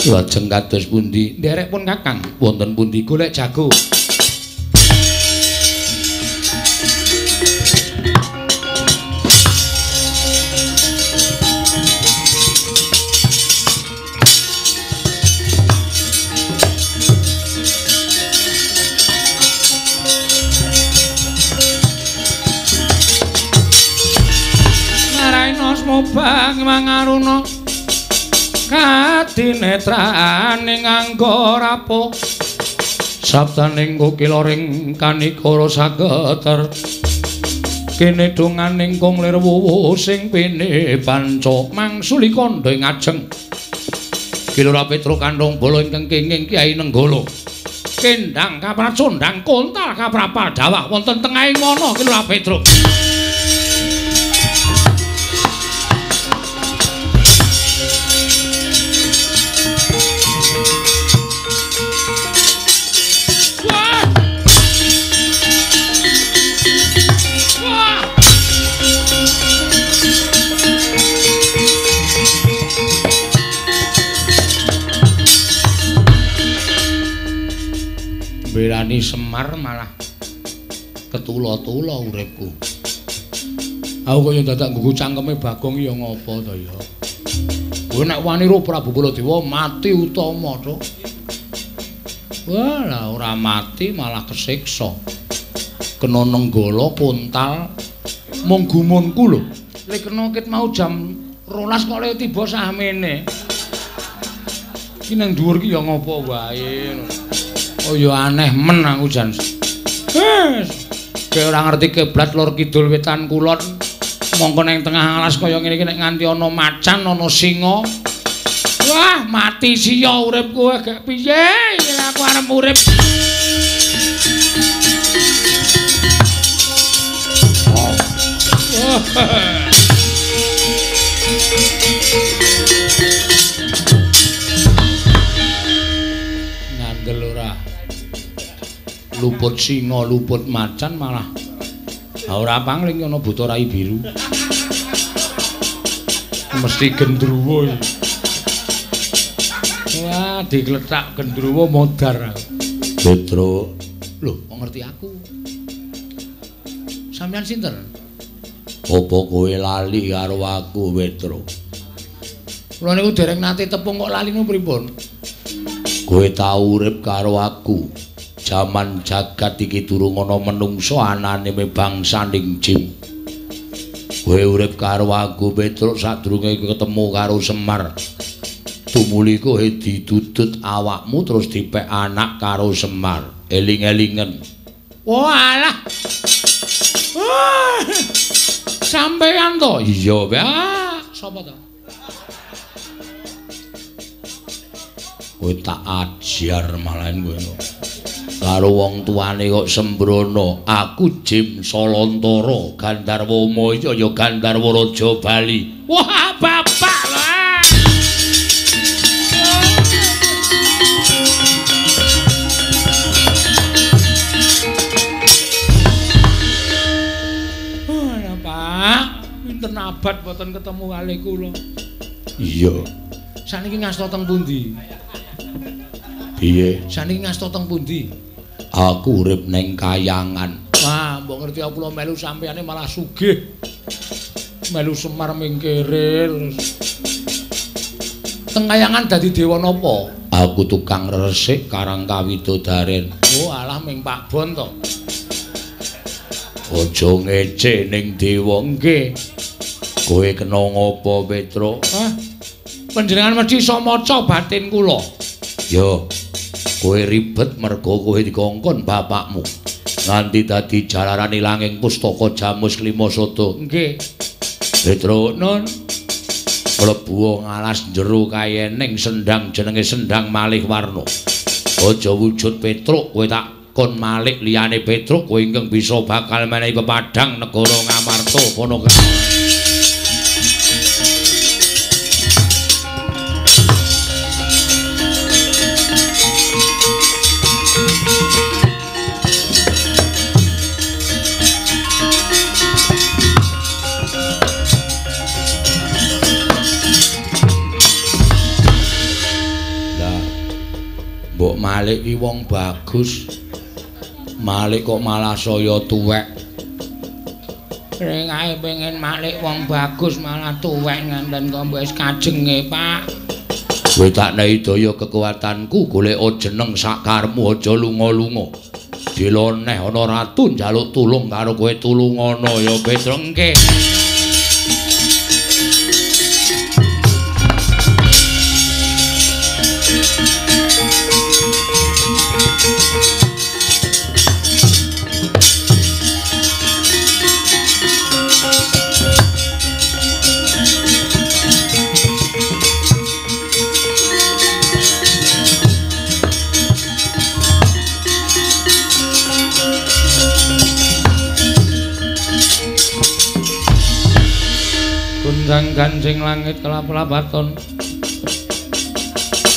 Lajeng kados pundi? Nderek pun Kakang, wonten pundi golek jago. Mubang mangaruna kadinetrane nganggo rapuh sabdaning kukila ring kanikara sageter kene donganing kung lir wuwu sing pine panca mangsuli kandha ing ajeng Kilura Petruk kandhong bala ingkang kenging Kyai Nenggala kendang kapracondang kontal kaprapal dawah wonten tengahing wana Kilura Petruk. Belani Semar malah ketula-tula uripku. Aku kaya dadak nggugu cangkeme Bagong ya ngopo to ya. Kowe nek wani ro Prabu Baladewa mati utama to. Wah, lah ora mati malah kesiksa. Kena nenggala kontal mung gumunku lho. Lek kena ket mau jam 12 kok le tiba sahmene. Iki nang dhuwur ki ya ngopo wae. Oh ya aneh men aku jan. Wes, kowe ora ngerti kiblat lor kidul wetan kulon. Mongko nang tengah alas kaya ngene iki nek nganti ana macan, ana singa. Wah, mati sia uripku gak piye iki aku arep urip. Oh. Ngandel ora. Luput singa, luput macan malah ora pangling ana buta rai biru. Mesti gendruwo iki. Wah, digletak gendruwo modar. Petruk, lho, kok ngerti aku? Sampeyan sinten? Apa kowe lali karo aku, Petruk? Kula niku dereng nate tepung kok lali niku pripun? Kowe tau urip karo aku. Jaman jagat iki durung ana menungsa anane bangsaning jin. Kowe urip karo aku Petruk sadurunge ketemu karo Semar. Tumuli kowe didudut awakmu terus dipek anak karo Semar. Eling-elingen. Walah. Sampeyan to? Iya, Pak. Sapa to? Kowe tak ajar malahan kowe. Karo wong tuane kok sembrono. Aku Jim Solontara, Gandharwa Maya ya Gandharwa Raja Bali. Wah, bapak lah. Oh, ya, Pak. Pinten abad boten ketemu kalih kula. Iya. Saniki ngasta teng pundi? Piye? Saniki ngasta teng pundi? Aku urip ning kayangan. Wah, mbok ngerti aku kula melu sampeyane malah sugih. Melu Semar mingkire terus. Teng kayangan dadi dewa napa? Aku tukang resik karang kawidodaren. Oh, alah ming Pak Bon to. Aja ngece ning dewa nggih. Kowe kena ngopo, Petruk? Hah? Panjenengan mesti iso maca batin kula. Yo. Kowe ribet mergo kowe dikongkon bapakmu. Nganti dadi jalaran ilanging pustaka Jamus Klima Sada. Nggih. Petruk nun mlebu ngalas jero kayening sendang jenenge Sendang Malih Warna. Aja wujud Petruk kowe tak kon malik liyane Petruk kowe ingkang bisa bakal menehi pepadhang negara Ngamarta Panaka. Mbok Malik ki wong bagus. Malik kok malah saya tuwek. Ring ae pengen Malik wong bagus malah tuwek nganten kok mbok wis kajenge, Pak. Kowe tak nehi daya kekuatanku golek jeneng sakarmu aja lunga-lunga. Diloneh ana ratu njaluk tulung karo kowe tulungana ya Petruk. Nggih. Gunjang ganjing langit kelap-lapaton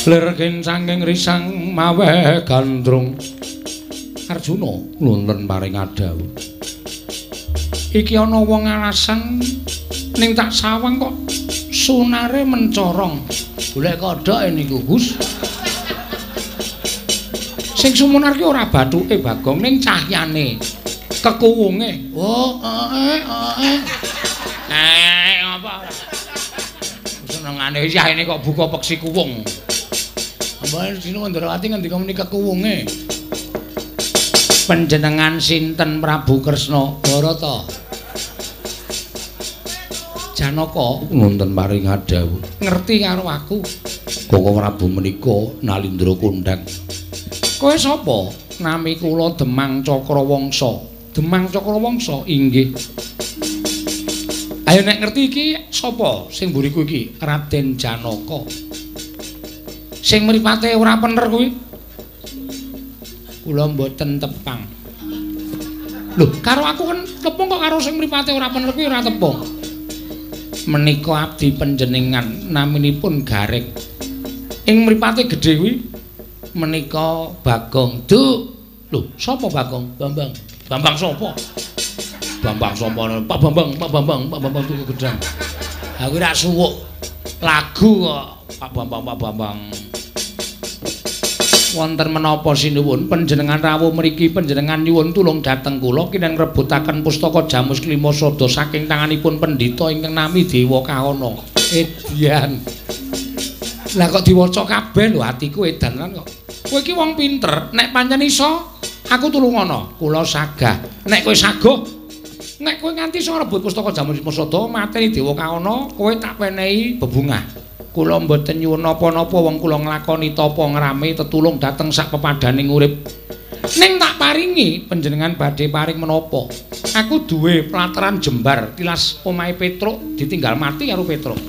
lir saking risang maweh gandrung. Arjuna nuwun paring adhawuh. Iki ana wong alasan ning tak sawang kok sunare mencorong. Golek kodhoke niku, Gus. Sing sumunar ki ora bathuke Bagong ning cahyane, kekuwunge. Oh, apa? Senengane yahene kok buka peksi kuwung. Mbah Dina Ndrawati ngendika muni kekuwunge. Panjenengan sinten Prabu Kresna Barata? Janaka nuwun paring adhawuh. Ngerti karo aku. Koko Prabu menika Nalindra kondhang. Kowe sapa? Nami kula Demang Cakrawangsa. Demang Cakrawangsa inggih. Ayo nek ngerti iki sapa sing mburiku iki? Raden Janaka. Sing mripate ora pener kuwi. Kula mboten tepang. Lho, karo aku kan tepung kok karo sing mripate ora pener kuwi ora tepung. Menika abdi panjenengan naminipun Gareng. Ing mripate gedhe kuwi menika Bagong. Duk. Lho, sapa Bagong? Bambang. Bambang sapa? Bambang sapa? Pak Bambang, Pak Bambang, Pak Bambang tuku gedang. Aku ora suwuk lagu kok Pak Bambang, Pak Bambang. Wonten menapa sinuwun panjenengan rawuh mriki panjenengan nyuwun tulung dhateng kula kinten ngrebutaken pustaka Jamus Klima Sada saking tanganipun pendhita ingkang nami Dewa Kahana. Edian. Lah kok diwaca kabeh lho atiku edan lan kok. Kowe iki wong pinter, nek pancen iso aku tulungana. Kula sagah. Nek kowe saguh, nek kowe nganti iso ngrebut pustaka Jamus Klima Sada mateni Dewa Kahana, kowe tak penehi bebungah. Kula mboten nyuwun napa-napa wong kula nglakoni tapa ngrame tetulung dhateng sak pepadaning urip. Ning tak paringi panjenengan badhe paring menapa? Aku duwe plataran jembar tilas omahe Petruk ditinggal mati karo Petruk.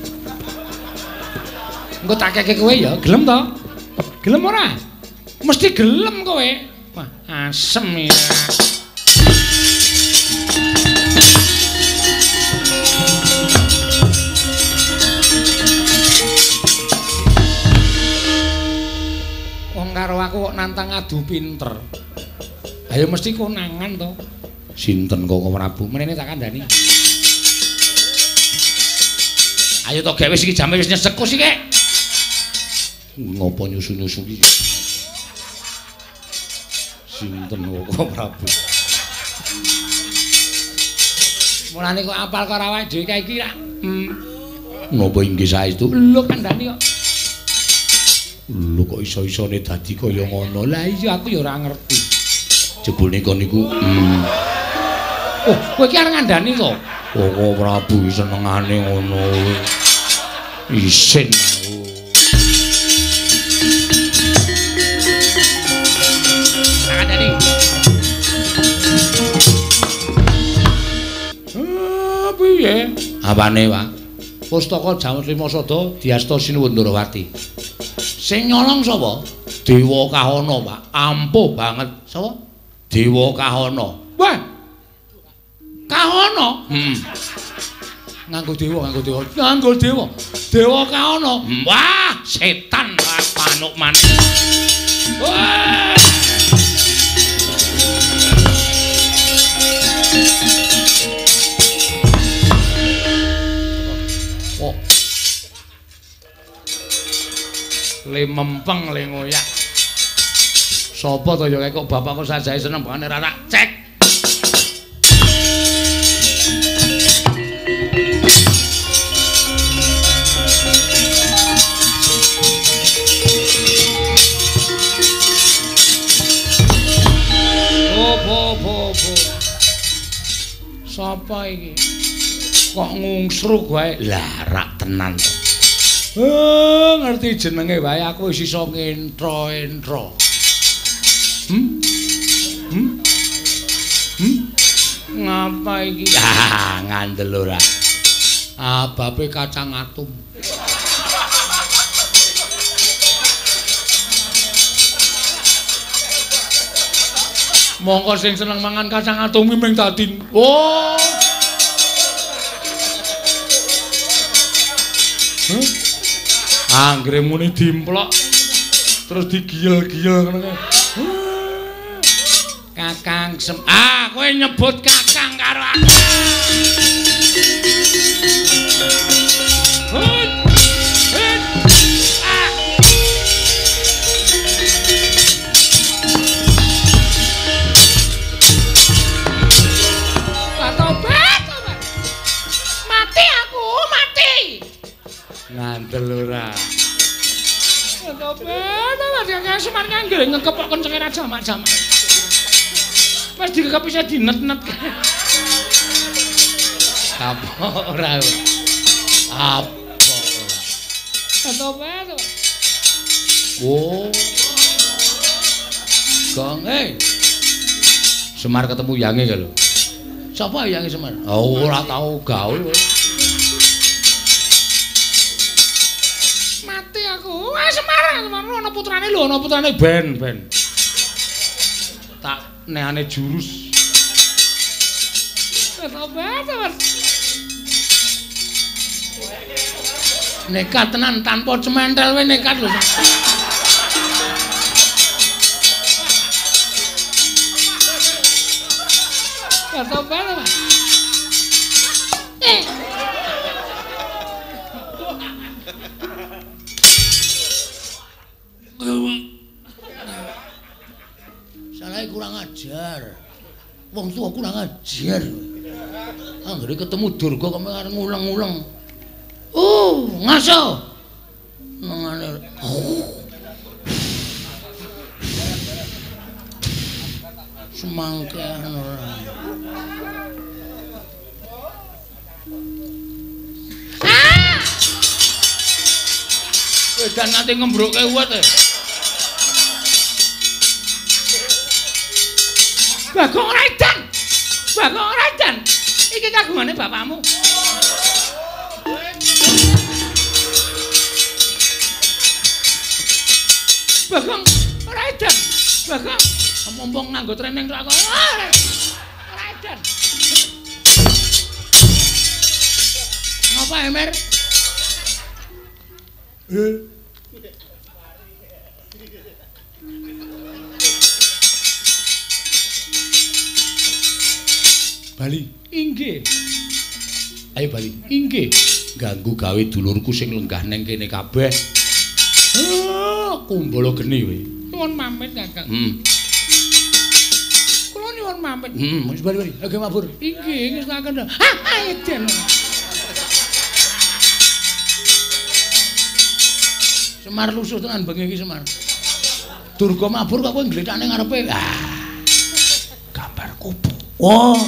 Engko tak keke kowe ya, gelem to? Gelem ora? Mesti gelem kowe. Wah, asem ya. Karo aku kok nantang adu pinter. Ayo mesti konangan to. Sinten Koko Prabu? Menene tak kandhani. Ayo to gek wis iki jame wis nyesekus iki. Ngopo nyusu-nyusu iki? Sinten Koko Prabu? Mulane kok apal karo awake dhewe kae iki rak. Napa inggih saestu? Lho kandhani kok. Lho kok iso-isone dadi kaya ngono? Lah iya aku ya ora ngerti. Jebul nika niku. Oh, kowe iki arep ngandani to? Koko Prabu senengane ngono. Isin aku. Apane, Pak? Pustaka Jamus Lima Sada diasta Sinuwun Ndorowati. Sing nyolong sapa? Dewa Kahana, Pak. Ampuh banget. Sapa? Dewa Kahana. Wah. Kahana? Heeh. Nganggo dewa, nganggo dewa. Nganggo dewa. Dewa Kahana. Wah, setan manuk manuk. Wah. Oh. Le mempeng le ngoyak. Sapa to ya kok bapakku sajae seneng banget ora tak cek. Opo. Sapa iki? Kok ngungsruk wae? Lah rak tenan. Ngerti jenenge wae aku wis iso ngentro-entro. Ngapa iki? Ah, ngandel ora. Ababe kacang atom. Mongko sing seneng mangan kacang atom ki ming tadi. Oh. Huh? Anggere muni dimplok terus digiyel-giyel ngono kae. Kakang Sem. Ah, kowe nyebut kakang karo aku. Hut. Hut. Ah. Tobat, tobat. Mati aku, mati. Ngandel ora. Tobat, tobat. Kakang Semar nganggere ngekepok kencenge ra jamak-jamak. Wis dikekep isih dinet-net. Apa ora? Apa ora? Tobat, tobat. Oh. Gong, Semar ketemu yange ka lho. Sapa yange Semar? Oh, ora tau gaul. Mati aku. Wah, Semar, Semar ana putrane lho, ana putrane ben, ben. Tak neane jurus. Tobat, tobat. Nekat tenan tanpa cementel we nekat lho. Tobat, tobat. Salah kurang ajar. Wong tua kurang ajar. Anggere ketemu Durga kok arep ngulang-ulang. Ngaso. Nangane. Semangkean ora. Ah! Wedan nganti ngembrukke uwet e. Bagong ora edan. Bagong ora edan. Iki kagungane bapakmu. Bagong ora edan. Bagong mumpung nganggo training tok aku. Ora edan. Ngapa Emer? Bali. Inggih. Ayo Bali. Inggih. Ganggu gawe dulurku sing lenggah neng kene kabeh. Kumbala geni kowe. Nyuwun pamit, Kakang. Kula nyuwun pamit. Wis bali bali. Oke mabur. Inggih, ngestokaken. Ah, edan. Semar lusuh tenan bengi iki Semar. Durga mabur kok kowe nglethakne ngarepe. Ah. Gambar kupu. Wah.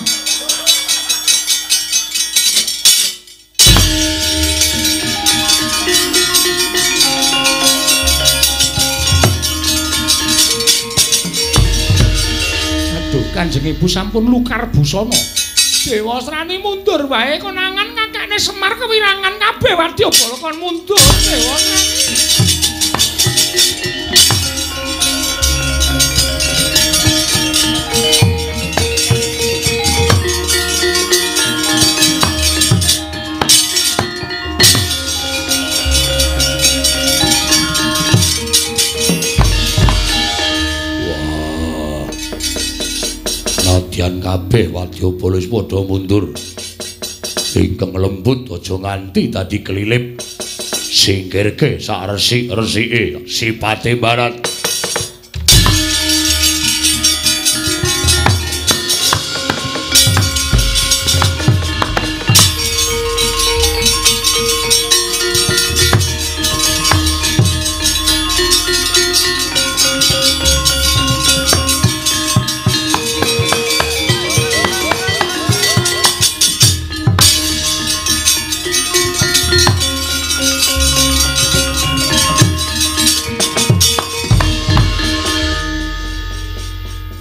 Aduh, Kanjeng Ibu sampun lukar busana. Dewasrani mundur wae konangan kakakne Semar kewirangan kabeh wadyabala kon mundur dewa. Nadyan kabeh wadyabala wis padha mundur. Ingkang lembut aja nganti dadi kelilip. Singkirke sak resik-resike sipate barat.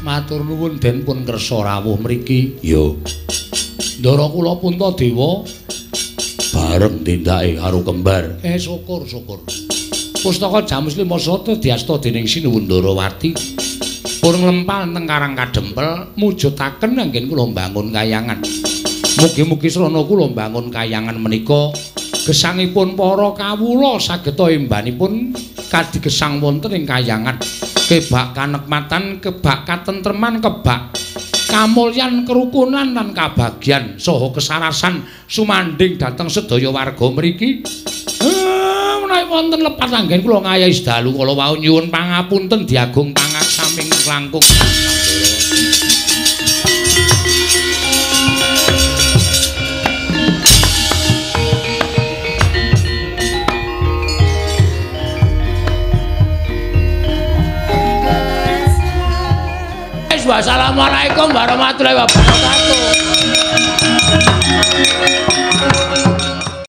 Matur nuwun den pun kersa rawuh mriki. Ya. Ndara kula Puntadewa bareng tindake karo kembar. Syukur syukur. Pustaka Jamus Lima Sata diasta dening Sinuwun Ndarawati. Pun nglempal teng Karang Kadempel mujudaken anggen kula mbangun kayangan. Mugi-mugi srana kula mbangun kayangan menika gesangipun para kawula sageta embanipun kadigesang wonten ing kayangan. Kebak kanekmatan, kebak katentreman, kebak kamulyan, kerukunan lan kabagyan saha kesarasan sumandhing dhateng sedaya warga mriki. Menawi wonten lepat anggen kula ngayahi sedalu kala wau nyuwun pangapunten diagung pangaksaming langkung. Wassalamualaikum warahmatullahi wabarakatuh.